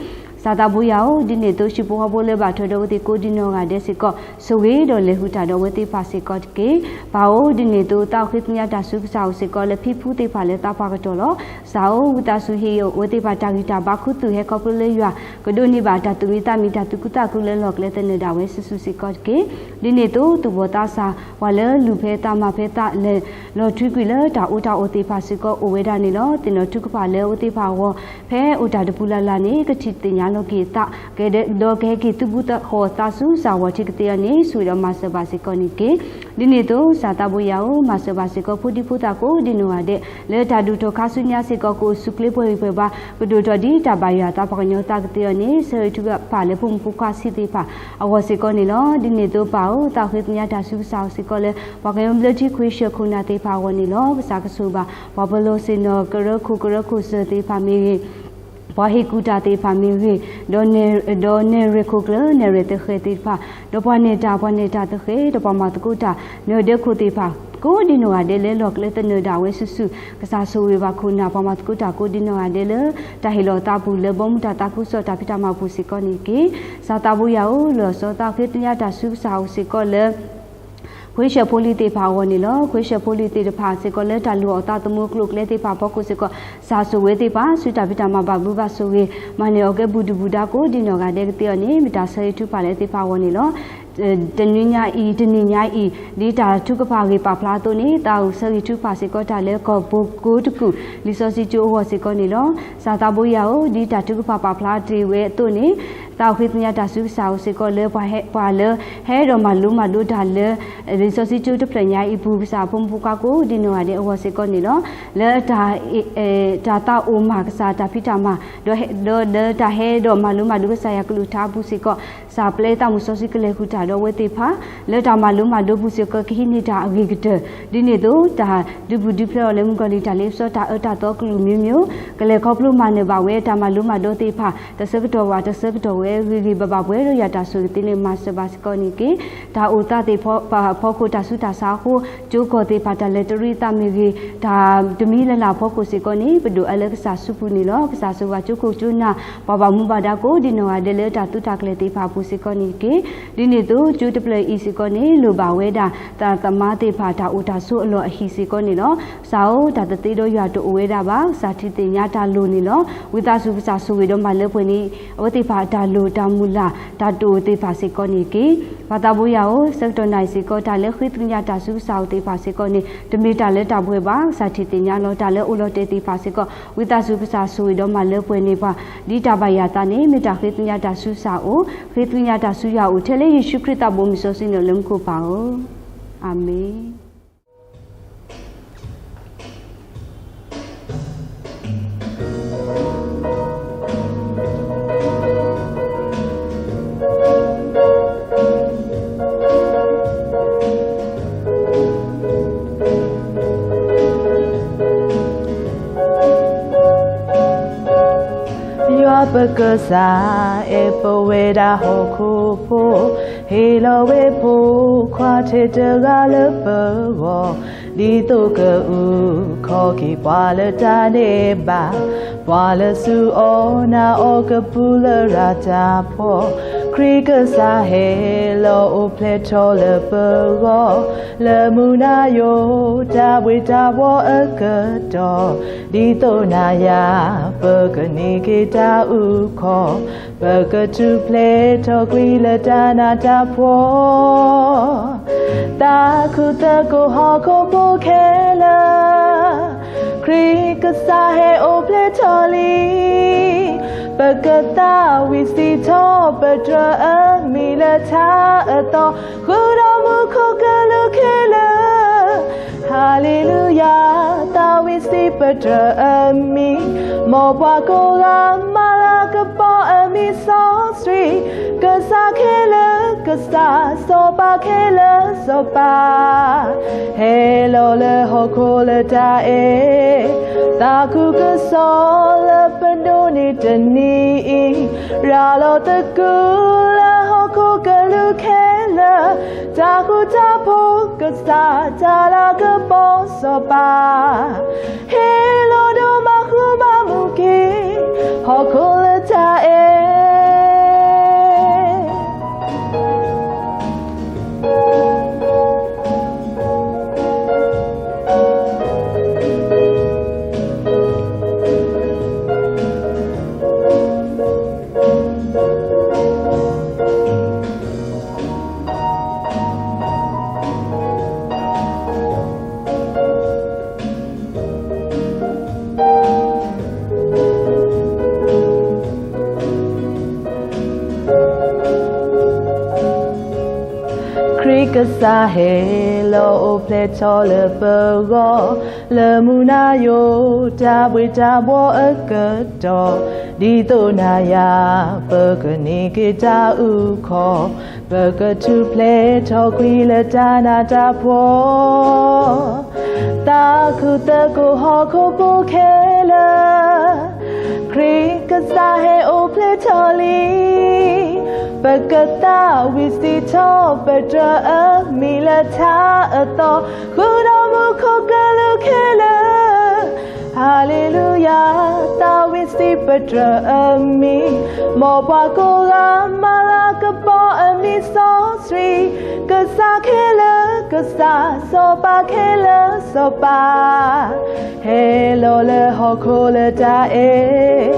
ကစၢ်သးဘိယွၤဧၢ, ဒ်န့ၣ်အသိးဟံၣ်ဖိဃီဖိလၢဘၣ်ထွဲဒီးအဝဲသ့ၣ်ကိးဒံနီၢ်ဂၤဒဲးစ့ၢ်ကီး ဆိၣ်ဂ့ၤဒီးလဲၤဃုာ်တၢ်ဒီးအဝဲသ့ၣ်တဖၣ်စ့ၢ်ကီးတက့ၢ်. ပၢ်ဧၢ, ဒ်န့ၣ်အသိးသးဃ့ကညးတၢ်ဆူကစၢ်အအိၣ်စ့ၢ်ကီးလၢဖံဖုသ့ၣ်တဖၣ်လၢသးပှၢ်ကတီၢ်လီၤ. ကစၢ်ဧၢ, ဝံသးစူၤဟ့ၣ်အဝဲသ့ၣ်တဖၣ်တၢ်ဂံၢ်တၢ်ဘါခူသူၣ်ဟဲခီဖျိလၢယွၤ ကဒိးန့ၢ်ဘၣ်တၢ်သူၣ်မံသးမံ တၢ်သူၣ်ခုသးခုလၢလီၢ်ကျဲသနၢၣ်ဒၣ်ဝဲစုာ်စုာ်စ့ၢ်ကီးတက့ၢ်. ဒ်န့ၣ်အသိးသူၣ်ဘီၣ်သးစၢ် ပှၤလၢလူၤဖဲသးမၤဖဲသးလဲၤလီၤထွံကွံာ်လၢတၢ်အီၣ်တၢ်အီသ့ၣ်တဖၣ်စ့ၢ်ကီးအိၣ်ဝဲဒၣ်န့ၣ်လီၤ. သ့ၣ်နီၣ်ထုကဖၣ်လၢအဝဲသ့ၣ်တဖၣ်အဂီၢ် ဖဲအိၣ်တၢ်တပူၤလၢ်လၢ်န့ၣ် ကထံၣ်သ့ၣ်ညါလီၤက့ၤအသး ကဲဒီးကဟဲက့ၤသုးဘူးသးဃီၤသးဆူကစၢ်ဂီၢ်ထံးကသ့အီၤန့ၣ် ဆိၣ်ဂ့ၤဒီးမၤစၢၤဘၣ်စ့ၢ်ကီးန့ၣ်တက့ၢ်. ဒ်န့ၣ်အသိး ကစၢ်သးဘိယွၤဧၢ, မၤစၢၤဘၣ်စ့ၢ်ကီးဖိဒံဖိသၣ်ကိးဒံနီၢ်ဂၤဒဲး လၢတၢ်ဒိၣ်ထီၣ်ခါဆူညါစ့ၢ်ကီး ကအိၣ်ဆူၣ်ချ့ပှဲၤဂံၢ်ပှဲၤဘါ ကဒိၣ်ထီၣ်ဒ်တၢ်ဘၣ်ယွၤသးပှၢ်ကညီသးကသ့အီၤန့ၣ် ဆၢဂ့ၤထုကဖၣ်လၢဖိမုၣ်ဖိခွါဆံးသ့ၣ်တဖၣ်အဂီၢ်စ့ၢ်ကီးန့ၣ်လီၤ. ဒ်န့ၣ်အသိးပၢ်ဧၢ, သးဃ့ကညးတၢ်ဆူကစၢ်အအိၣ်စ့ၢ်ကီးလၢ ပှၤကညီဘျၢထံခဝ့ၡၢၣ်ခိၣ်နၢ်သ့ၣ်တဖၣ်အဂီၢ်န့ၣ်လီၤ. ကစၢ်ကဆိၣ်ဘၣ် ပှၤပလီၢ်ဆ့ၣ်နီၤ ကရၢခိၣ်ကရၢခိၣ်စၢၤသ့ၣ်တဖၣ်မ့ၢ်ဂ့ၤ, ပှၤဟ့ၣ်ကူၣ်တၢ်သ့ၣ်တဖၣ်မ့ၢ်ဂ့ၤ, ဒီးနဲၣ်ရွဲၣ်ခိၣ်ကျၢၢ် နဲၣ်ရွဲၣ်သဃဲၤသ့ၣ်တဖၣ်, ဒီးပှၤနဲၣ်တၢ် ပှၤနဲၣ်တၢ်သဃဲၤ, ဒီးပှၤမၤသကိးတၢ် နၢၤဒၢခိၣ်သ့ၣ်တဖၣ် ကိးဒံနီၢ်ဂၤဒဲးလၢလီၢ်ကျဲသနၢၣ်ဒၣ်ဝဲစုာ်စုာ်, ကစၢ်ဆိၣ်ဂ့ၤဘၣ်ခိၣ်နၢ် ပှၤမၤသကိးတၢ်ကိးဒံနီၢ်ဂၤဒဲးလၢ တၢ်ဟ့ၣ်လီၤသးပူၤလၢဘီမုၢ်တၢ်သးခုကစီၣ်တၢ်ဖံးတၢ်မၤပူၤစ့ၢ်ကီးန့ၣ်တက့ၢ်. ကစၢ်သးဘိယွၤဧၢ, လၢာ်စီသးဃ့ကညးတၢ်ဆူကစၢ်အအိၣ်စ့ၢ်ကီးလၢ ခဝ့ၡၢၣ်ဖိလံၤသ့ၣ်တဖၣ်အဂီၢ်န့ၣ်လီၤ. ခဝ့ၡၢၣ်ဖိလံၤသ့ၣ်တဖၣ်စ့ၢ်ကီးလၢတၢ်လူၤအီၣ်သးသမူကျိၤကျဲသ့ၣ်တဖၣ်အဖီခိၣ်စ့ၢ်ကီး ကစၢ်ဆိၣ်ဂ့ၤသ့ၣ်တဖၣ် ဆူတၢ်ဖံးတၢ်မၤဘၣ်ဘျုးဘၣ်ဆိၣ်ဂ့ၤ မၤန့ၢ်အီၣ်ကဲဘူးဒုၣ်ဘူးဒါကိးဒံနီၢ်ဂၤဒဲးကသ့အီၤန့ၣ် မ့ၢ်တၢ်ဆၢဂ့ၤထုကဖၣ်လၢသ့ၣ်တဖၣ်အဂီၢ်န့ၣ်လီၤ. တနွံညါအံၤ တနံၤညါအံၤ ဒ်တၢ်ထုကဖၣ်ဂ့ၢ်ပာ်ဖျါအသိးန့ၣ် သးအိၣ်ဆၢဂ့ၤထုကဖၣ်စ့ၢ်ကီးတၢ်လၢကီၢ်ပူၤကိးတကူာ် လံာ်စီဆှံကၠိအဂီၢ်စ့ၢ်ကီးန့ၣ်လီၤ. ကစၢ်သးဘိယွၤဧၢ, ဒ်တၢ်ထုကဖၣ်ပာ်ဖျါတ့ၢ်ဝဲအသိးန့ၣ် သးအိၣ်ဃ့ကညးတၢ်ဆူကစၢ်အအိၣ်စ့ၢ်ကီးလၢ ပှၤဟဲ ပှၤလၢဟဲဒီးမၤလိမၤဒိးတၢ်လၢ လံာ်စီဆှံကၠိတဖျၢၣ်ညါအံၤအပူၤ ကစၢ်ဖိမုၣ်ဖိခွါကိးဒံနီၢ်ဂၤဒဲးအဂီၢ်စ့ၢ်ကီးန့ၣ်လီၤ. လၢတၢ် တၢ်သးအိၣ်မၤကစၢ်တၢ်ဖံးတၢ်မၤ ဒီးဒီးလၢတၢ်ဟဲဒီးမၤလိမၤဒိးကစၢ်ယွၤကလုၢ်ကထါအပူၤစ့ၢ်ကီး ကစၢ်ပျဲသးမုၢ်စီဆှံကလဲၤဃုာ်တၢ်ဒီးအဝဲသ့ၣ်တဖၣ် လၢတၢ်မၤလိမၤဒိးပူၤစ့ၢ်ကီး ကဟံးန့ၢ်တၢ်အဂ့ၤကတၢၢ် ဒ်န့ၣ်အသိး တၢ်ဒုးဘူးဒုးဖျဲးအီၤလၢမုၣ်ကီၤလံၢ်တၢ်လ့ပစီတၢ်အၢတၢ်သီကလုာ်မ့ၢ်မ့ၢ် ကလဲၤခီဖျိမၤနၢၤဘၣ်ဝဲတၢ်မၤလိမၤဒိးသ့ၣ်တဖၣ် တဆၢကတီၢ်ဘၣ်တဆၢကတီၢ်ဝဲ ဂ့ၤဂ့ၤဘၣ်ဘၣ်ပှဲၤဒီးယွၤတၢ်ဆိၣ်ဂ့ၤသ့န့ၣ် မၤစၢၤဘၣ်စ့ၢ်ကီးန့ၣ်တက့ၢ်. တၢ်အိၣ်သးသ့ၣ်တဖၣ်အဖီခိၣ် တၢ်ဆူးတၢ်ဆါအဃိ ကၠိကီၢ်သ့ၣ်တဖၣ် တၢ်လဲၤတရံးအသးမ့ၢ်ဂ့ၤ, တၢ်တမံၤလၢ်လၢ်အဖီခိၣ်စ့ၢ်ကီးန့ၣ် ပဒိၣ်အၢလၢကစၢ်စုပူၤန့ၣ်လီၤ. ကစၢ်ဆိၣ်ဂ့ၤကၠိခိၣ်ကၠိနၢ် ပှၤဘၣ်မူဘၣ်ဒါကိးဒံနီၢ်ဂၤဒဲးလၢတၢ်သုးတၢ်ကျဲၤသ့ၣ်တဖၣ်အပူၤစ့ၢ်ကီးန့ၣ်တက့ၢ်. ဒ်န့ၣ်အသိး ကၠိတဖျၢၣ်အံၤစ့ၢ်ကီးန့ၣ် လိၣ်ဘၣ်ဝဲဒၣ် တၢ်သမါသ့ၣ်တဖၣ် တၢ်အိၣ်တၢ်ဆိးအလီၢ်အဟံၣ်စ့ၢ်ကီးန့ၣ်လီၤ. ကစၢ်ဧၢ, တၢ်သ့ဒီးယွၤတအိၣ်ဝဲဒၣ်ဘၣ်. ကစၢ်ထံၣ်သ့ၣ်ညါတၢ်လိၣ်န့ၣ်လီၤ. ဝံသးစူၤကစၢ်ဆိၣ်ဂ့ၤဒီးမၤလၢပှဲၤန့ၣ် အဝဲသ့ၣ်တဖၣ်တၢ်လိၣ်တၢ်မုၢ်လၢ် တၢ်တအိၣ်သ့ၣ်တဖၣ်စ့ၢ်ကီးန့ၣ်တက့ၢ်. ပၢ်သးဘိယွၤဧၢ, ဆၢကတီၢ်နၣ်ရံၣ်စ့ၢ်ကီး တၢ်လၢဃ့ကညးတၢ်ဆူကစၢ်အိၣ်သ့ၣ်တဖၣ်စ့ၢ်ကီးန့ၣ် တမ့ၢ်တၢ်လၢတၢ်ဘှဲဘၣ်. ကစၢ်ထံၣ်သ့ၣ်ညါလီၤ. တၢ်လၢအိၣ်လီၤတဲာ်သ့ၣ်တဖၣ်စ့ၢ်ကီး ဝံသးစူၤကစၢ်ဆိၣ်ဂ့ၤဒီးမၤလၢပှဲၤန့ၢ်ပှၤ ဒ်တၢ်ဘၣ်ယွၤအသးန့ၣ် မ့ၢ်တၢ်ဃ့ကညးတၢ်ဆူကစၢ်အိၣ်, ဃ့ကညးတၢ်ဆူယွၤအိၣ် ထဲလၢယ့ၣ်ၡူးခရံာ်သးဘိမုၢ်စီဆှံန့ၣ်လၢမူခိၣ်ပၢ်ဧၢ, အၤမ့ၣ်. ယွၤပကစၢ် အဲၣ်ပဝဲဒၣ်ဟီၣ်ခိၣ်ဖိ, ဟ့ၣ်လီၤဝဲဖိခွါထဲတဂၤလၢပဂီၢ်, ဒ်သိးကအုၣ်ခီၣ်က့ၤပှၤလၢတၢ်ဒဲးဘး, ပှၤလၢအစူၢ်အီၤနာ်အီၤကပူၤလၢရၤတၢ်ဖှီၣ်, ခရံာ်ကစၢ်ဟဲလီၤအိၣ်ဖျဲၣ်ထီၣ်လၢပဂီၢ်, လၢမုၢ်နၤယိာ်တၢ်ဘှ့ၣ်တၢ်ဘှီအကတီၢ်, ဒ်သိးနၤယၤ ပကန့ၢ်က့ၤတၢ်အုၣ်ခီၣ်, ပကထူၣ်ဖျဲးထီၣ်ကွံာ်လၢတၢ်နးတၢ်ဖှီၣ်, သးခုသကိးဟီၣ်ခိၣ်ဖိခဲလၢာ်, ခရံာ်ကစၢ်ဟဲအိၣ်ဖျဲၣ်ထီၣ်လံ, ပကသးဝံၣ်စံးထီၣ်ပတြၢၤအမံၤလၢထါအသီ, ဃုာ်ဒီးမူခိၣ်ကလူးခဲလၢာ်, ဟၤလ့လူယၤ, သးဝံၣ်စံးပတြၢၤအမံၤ, မ်ပှၤကိးဂၤမၤလၤကပီၤအမံၤစီဆှံ, ကစၢ်ခဲလၢာ်ကစၢ်, စီၤပၤခဲလၢာ်စီၤပၤ, ဟဲလီၤလၢဟီၣ်ခိၣ်လၢတၢ်အဲၣ်, သးခုကစီၣ်လၢပဒိးန့ၢ်တနံၤအံၤ, ရၤလီၤသကုၤလၢဟီၣ်ခိၣ်ကလူးခဲလၢာ်, တၢ်ဃူတၢ်ဖိးကစၢ်တၢ်လၤကပီၤစီၤပၤ, ဟ့ၣ်လီၤဒီးမၤဃူမၤမုာ်က့ၤ, ဟီၣ်ခိၣ်လၢတၢ်အဲၣ် ခရံာ်ကစၢ်ဟဲလီၤအိၣ်ဖျဲၣ်ထီၣ်လၢပဂီၢ်, လၢမုၢ်နၤယိာ်တၢ်ဘှ့ၣ်တၢ်ဘှီအကတီၢ်, ဒ်သိးနၤယၤ ပကန့ၢ်က့ၤတၢ်အုၣ်ခီၣ်, ပကထူၣ်ဖျဲးထီၣ်ကွံာ်လၢတၢ်နးတၢ်ဖှီၣ်, သးခုသကိးဟီၣ်ခိၣ်ဖိခဲလၢာ်, ခရံာ်ကစၢ်ဟဲအိၣ်ဖျဲၣ်ထီၣ်လံ, ပကသးဝံၣ်စံးထီၣ်ပတြၢၤအမံၤလၢထါအသီ, ဃုာ်ဒီးမူခိၣ်ကလူးခဲလၢာ်, ဟၤလ့လူယၤ, သးဝံၣ်စံးပတြၢၤအမံၤ, မ်ပှၤကိးဂၤမၤလၤကပီၤအမံၤစီဆှံ, ကစၢ်ခဲလၢာ်ကစၢ်, စီၤပၤခဲလၢာ်စီၤပၤ, ဟဲလီၤလၢဟီၣ်ခိၣ်လၢတၢ်အဲၣ်,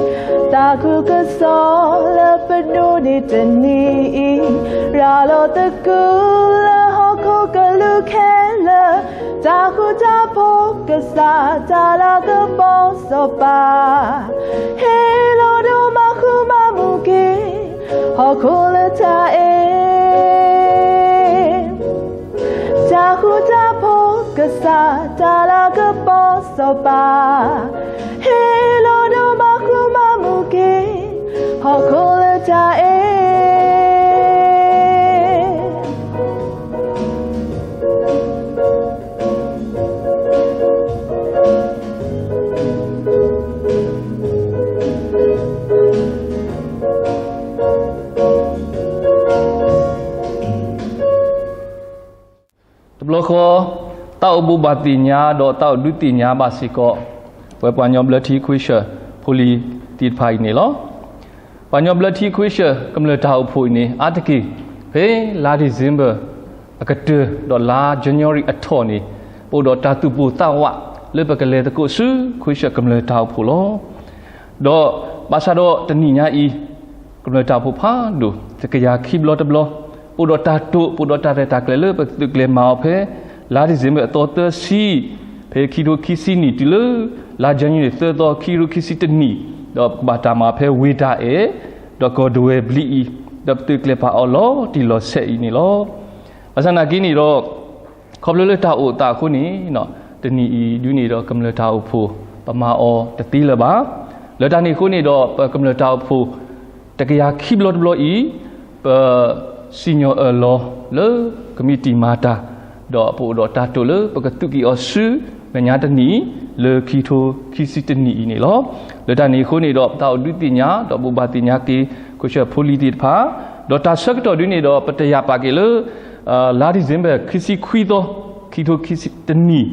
သးခုကစီၣ်လၢပဒိးန့ၢ်တနံၤအံၤ, ရၤလီၤသကုၤလၢဟီၣ်ခိၣ်ကလူးခဲလၢာ်, တၢ်ဃူတၢ်ဖိးကစၢ်တၢ်လၤကပီၤစီၤပၤ, ဟ့ၣ်လီၤဒီးမၤဃူမၤမုာ်က့ၤ, ဟီၣ်ခိၣ်လၢတၢ်အဲၣ် တၢ်ဃူတၢ်ဖိးကစၢ်တၢ်လၤကပီၤစီၤပၤ, ဟ့ၣ်လီၤဒီးမၤဃူမၤမုာ်က့ၤ, ဟီၣ်ခိၣ်လၢတၢ်အဲၣ် အိၣ်ဘိးဘၣ်သ့ၣ်ညါ ဒီးသးအိၣ်ဒုးသ့ၣ်ညါဘၣ်စ့ၢ်ကီး ပဝဲပှၤကညီဘျၢထံခွ့ဆၢၣ်ဖိလံၤသ့ၣ်တဖၣ်အံၤန့ၣ်လီၤ. ပှၤကညီဘျၢထံခွ့ဆၢၣ် ကမျၢၢ်တၢ်အိၣ်ဖှိၣ်အံၤန့ၣ် အါတက့ၢ် ဖဲလါ December အကတၢၢ် ဒီးလါ January အထီၣ်န့ၣ် ပအိၣ်ဒီးတၢ်သူၣ်ပိၢ်သးဝး လၢပကလဲၤသကိးဆူခွ့ဆၢၣ်ကမျၢၢ်တၢ်အိၣ်ဖှိၣ်လီၤ. ဒီးဘၣ်ဆၣ်ဒီးတနံၣ်ညါအံၤ ကမျၢၢ်တၢ်အိၣ်ဖှိၣ်ဖးဒိၣ် တကယၤခံဘျီတဘျီ ပအိၣ်ဒီးတၢ်တိာ် ပအိၣ်ဒီးတၢ်ရဲၣ်တၢ်ကျဲၤလၢပကသုးကျဲၤမၤအီၤဖဲ လါ December အသီသၢဆံ ဖဲခံထိခံဆံနံၣ် တုၤလၢလါ January သၢသီ ခံထိခံဆံတနံၣ် ဒီးပကဘၣ်တၢ်မၤအီၤဖဲဝ့ၢ်တၢ်အဲၣ် ဒီးကီၢ်ဒဝဲၢ်ဘျံးအံၤ ဒီးပသုးကျဲၤပာ်အီၤလီၤတံၢ်လီၤဆဲးအံၤန့ၣ်လီၤ. ဘၣ်ဆၣ်နာ်က့န့ၣ်ဒီး ခီဖျိလၢတၢ်အိၣ်သးအဃိန့ၣ် တနံၣ်အံၤဒုးန့ၣ်ဒီးကမျၢၢ်တၢ်အိၣ်ဖှိၣ် ပမၤအီၤတသ့လၢၤဘၣ်. လၢတၢ်န့ၣ်အဃိန့ၣ်ဒီး ပကမျၢၢ်တၢ်အိၣ်ဖှိၣ် တကယၤခံဘျီတဘျီအံၤ ပစံၣ်ညီၣ်အၢၣ်လီၤလၢကမံးတံာ်မၤတၢ် ဒီးပအိၣ်ဒီးတၢ်တိာ်လၢပကသုးက့ၤအီၤဆူမဲာ်ညါတနံၣ် လၢခံထိခံဆံတနံၣ်အံၤန့ၣ်လီၤ. လၢတၢ်န့ၣ်အဃိန့ၣ်ဒီး ပသးအိၣ်ဒုးသ့ၣ်ညါ ဒီးဘိးဘၣ်သ့ၣ်ညါက့ၤ ခွ့ဆၢၣ်ဖိလံၤသ့ၣ်တဖၣ် ဒီးတၢ်ဆၢကတီၢ်ဒုးန့ၣ်ဒီး ပတယာ်ပာ်က့ၤလၢ လါ December ခံဆံခွံသီ ခံထိခံဆံတနံၣ်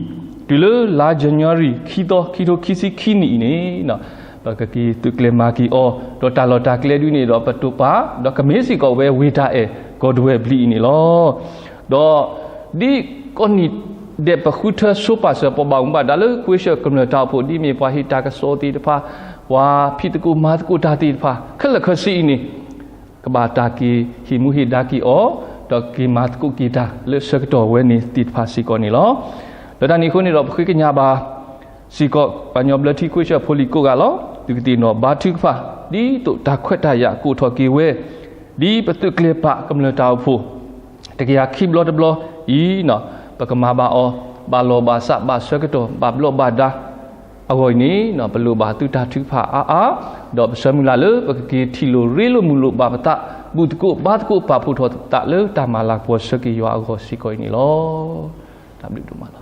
တုၤလၢလါ January ခံသီ ခံထိခံဆံခံနံၣ်အံၤန့ၣ် ပကက့ၤသုးကျဲၤမၤက့ၤအီၤ ဒီးတၢ်လီၢ်တၢ်ကျဲဒုးန့ၣ်ဒီး ပတိာ်ပာ် ဒီးကမ့ၢ်စ့ၢ်ကီးဝဲဝ့ၢ်တၢ်အဲၣ် ကီၢ်ဒဝဲၢ်ဘျံးအံၤန့ၣ်လီၤ. ဒီး ဒ်ကိးနံၣ်ဒဲးပဃုထၢဆိပာ်စၢၤ ပှၤဘၣ်မူဘၣ်ဒါလၢခွ့ဆၢၣ်ကမျၢၢ်တၢ်အိၣ်ဖှိၣ် ဒ်မ့ၢ်ပှၤဟ့ၣ်တၢ်ကစီၣ်သ့ၣ်တဖၣ် ပှၤဖံးသကိးမၤသကိးတၢ်သ့ၣ်တဖၣ် ခဲလၢာ်ခဲဆ့အံၤန့ၣ် ကဘၣ်တၢ်က့ၤဟ့ၣ်မူဟ့ၣ်ဒါက့ၤအီၤ ဒီးက့ၤမၤသကိးက့ၤတၢ်လၢဆၢကတီၢ်ဝဲန့ၣ်သ့ၣ်တဖၣ်စ့ၢ်ကီးန့ၣ်လီၤ. လၢတၢ်န့ၣ်အဃိန့ၣ်ဒီး ပဃ့ကညးဘၣ် စ့ၢ်ကီး ပှၤကညီဘျၢထံခွ့ဆၢၣ်ဖိလံၤကိးဂၤလီၤ. သုကသ့ၣ်နီၣ်ဘါထုကဖၣ် ဒ်သိးတၢ်ခွဲးတၢ်ယာ်ကအိၣ်ထီၣ်က့ၤဝဲ ဒ်ပသုးကျဲၤပာ်ကမျၢၢ်တၢ်အိၣ်ဖှိၣ် တကယၤခံဘျီတဘျီအံၤ ပကမၤဘၣ်အီၤ ဘၣ်လီၢ်ဘၣ်စး ဘၣ်ဆၢကတီၢ် ဘၣ်ဘျီးဘၣ်ဒါအဂီၢ်အံၤန့ၣ် ပလိၣ်ဘၣ်သုတၢ်ထုကဖၣ်အါအါ ဒီးပဆၢမုၢ်လၢ်လၢပကက့ၤထံၣ်လိာ်ရ့လိာ်မုာ်လိာ်ဘၣ်ပသး ဘူၣ်သကိးဘါသကိးပာ်ဖှိၣ်ထီၣ်သးလၢတၢ်မၤလၤကပီၤဆၢက့ၤယွၤအဂီၢ်စ့ၢ်ကီးအံၤန့ၣ်လီၤ. တၢ်ဘျုးဒိၣ်မးလီၤ.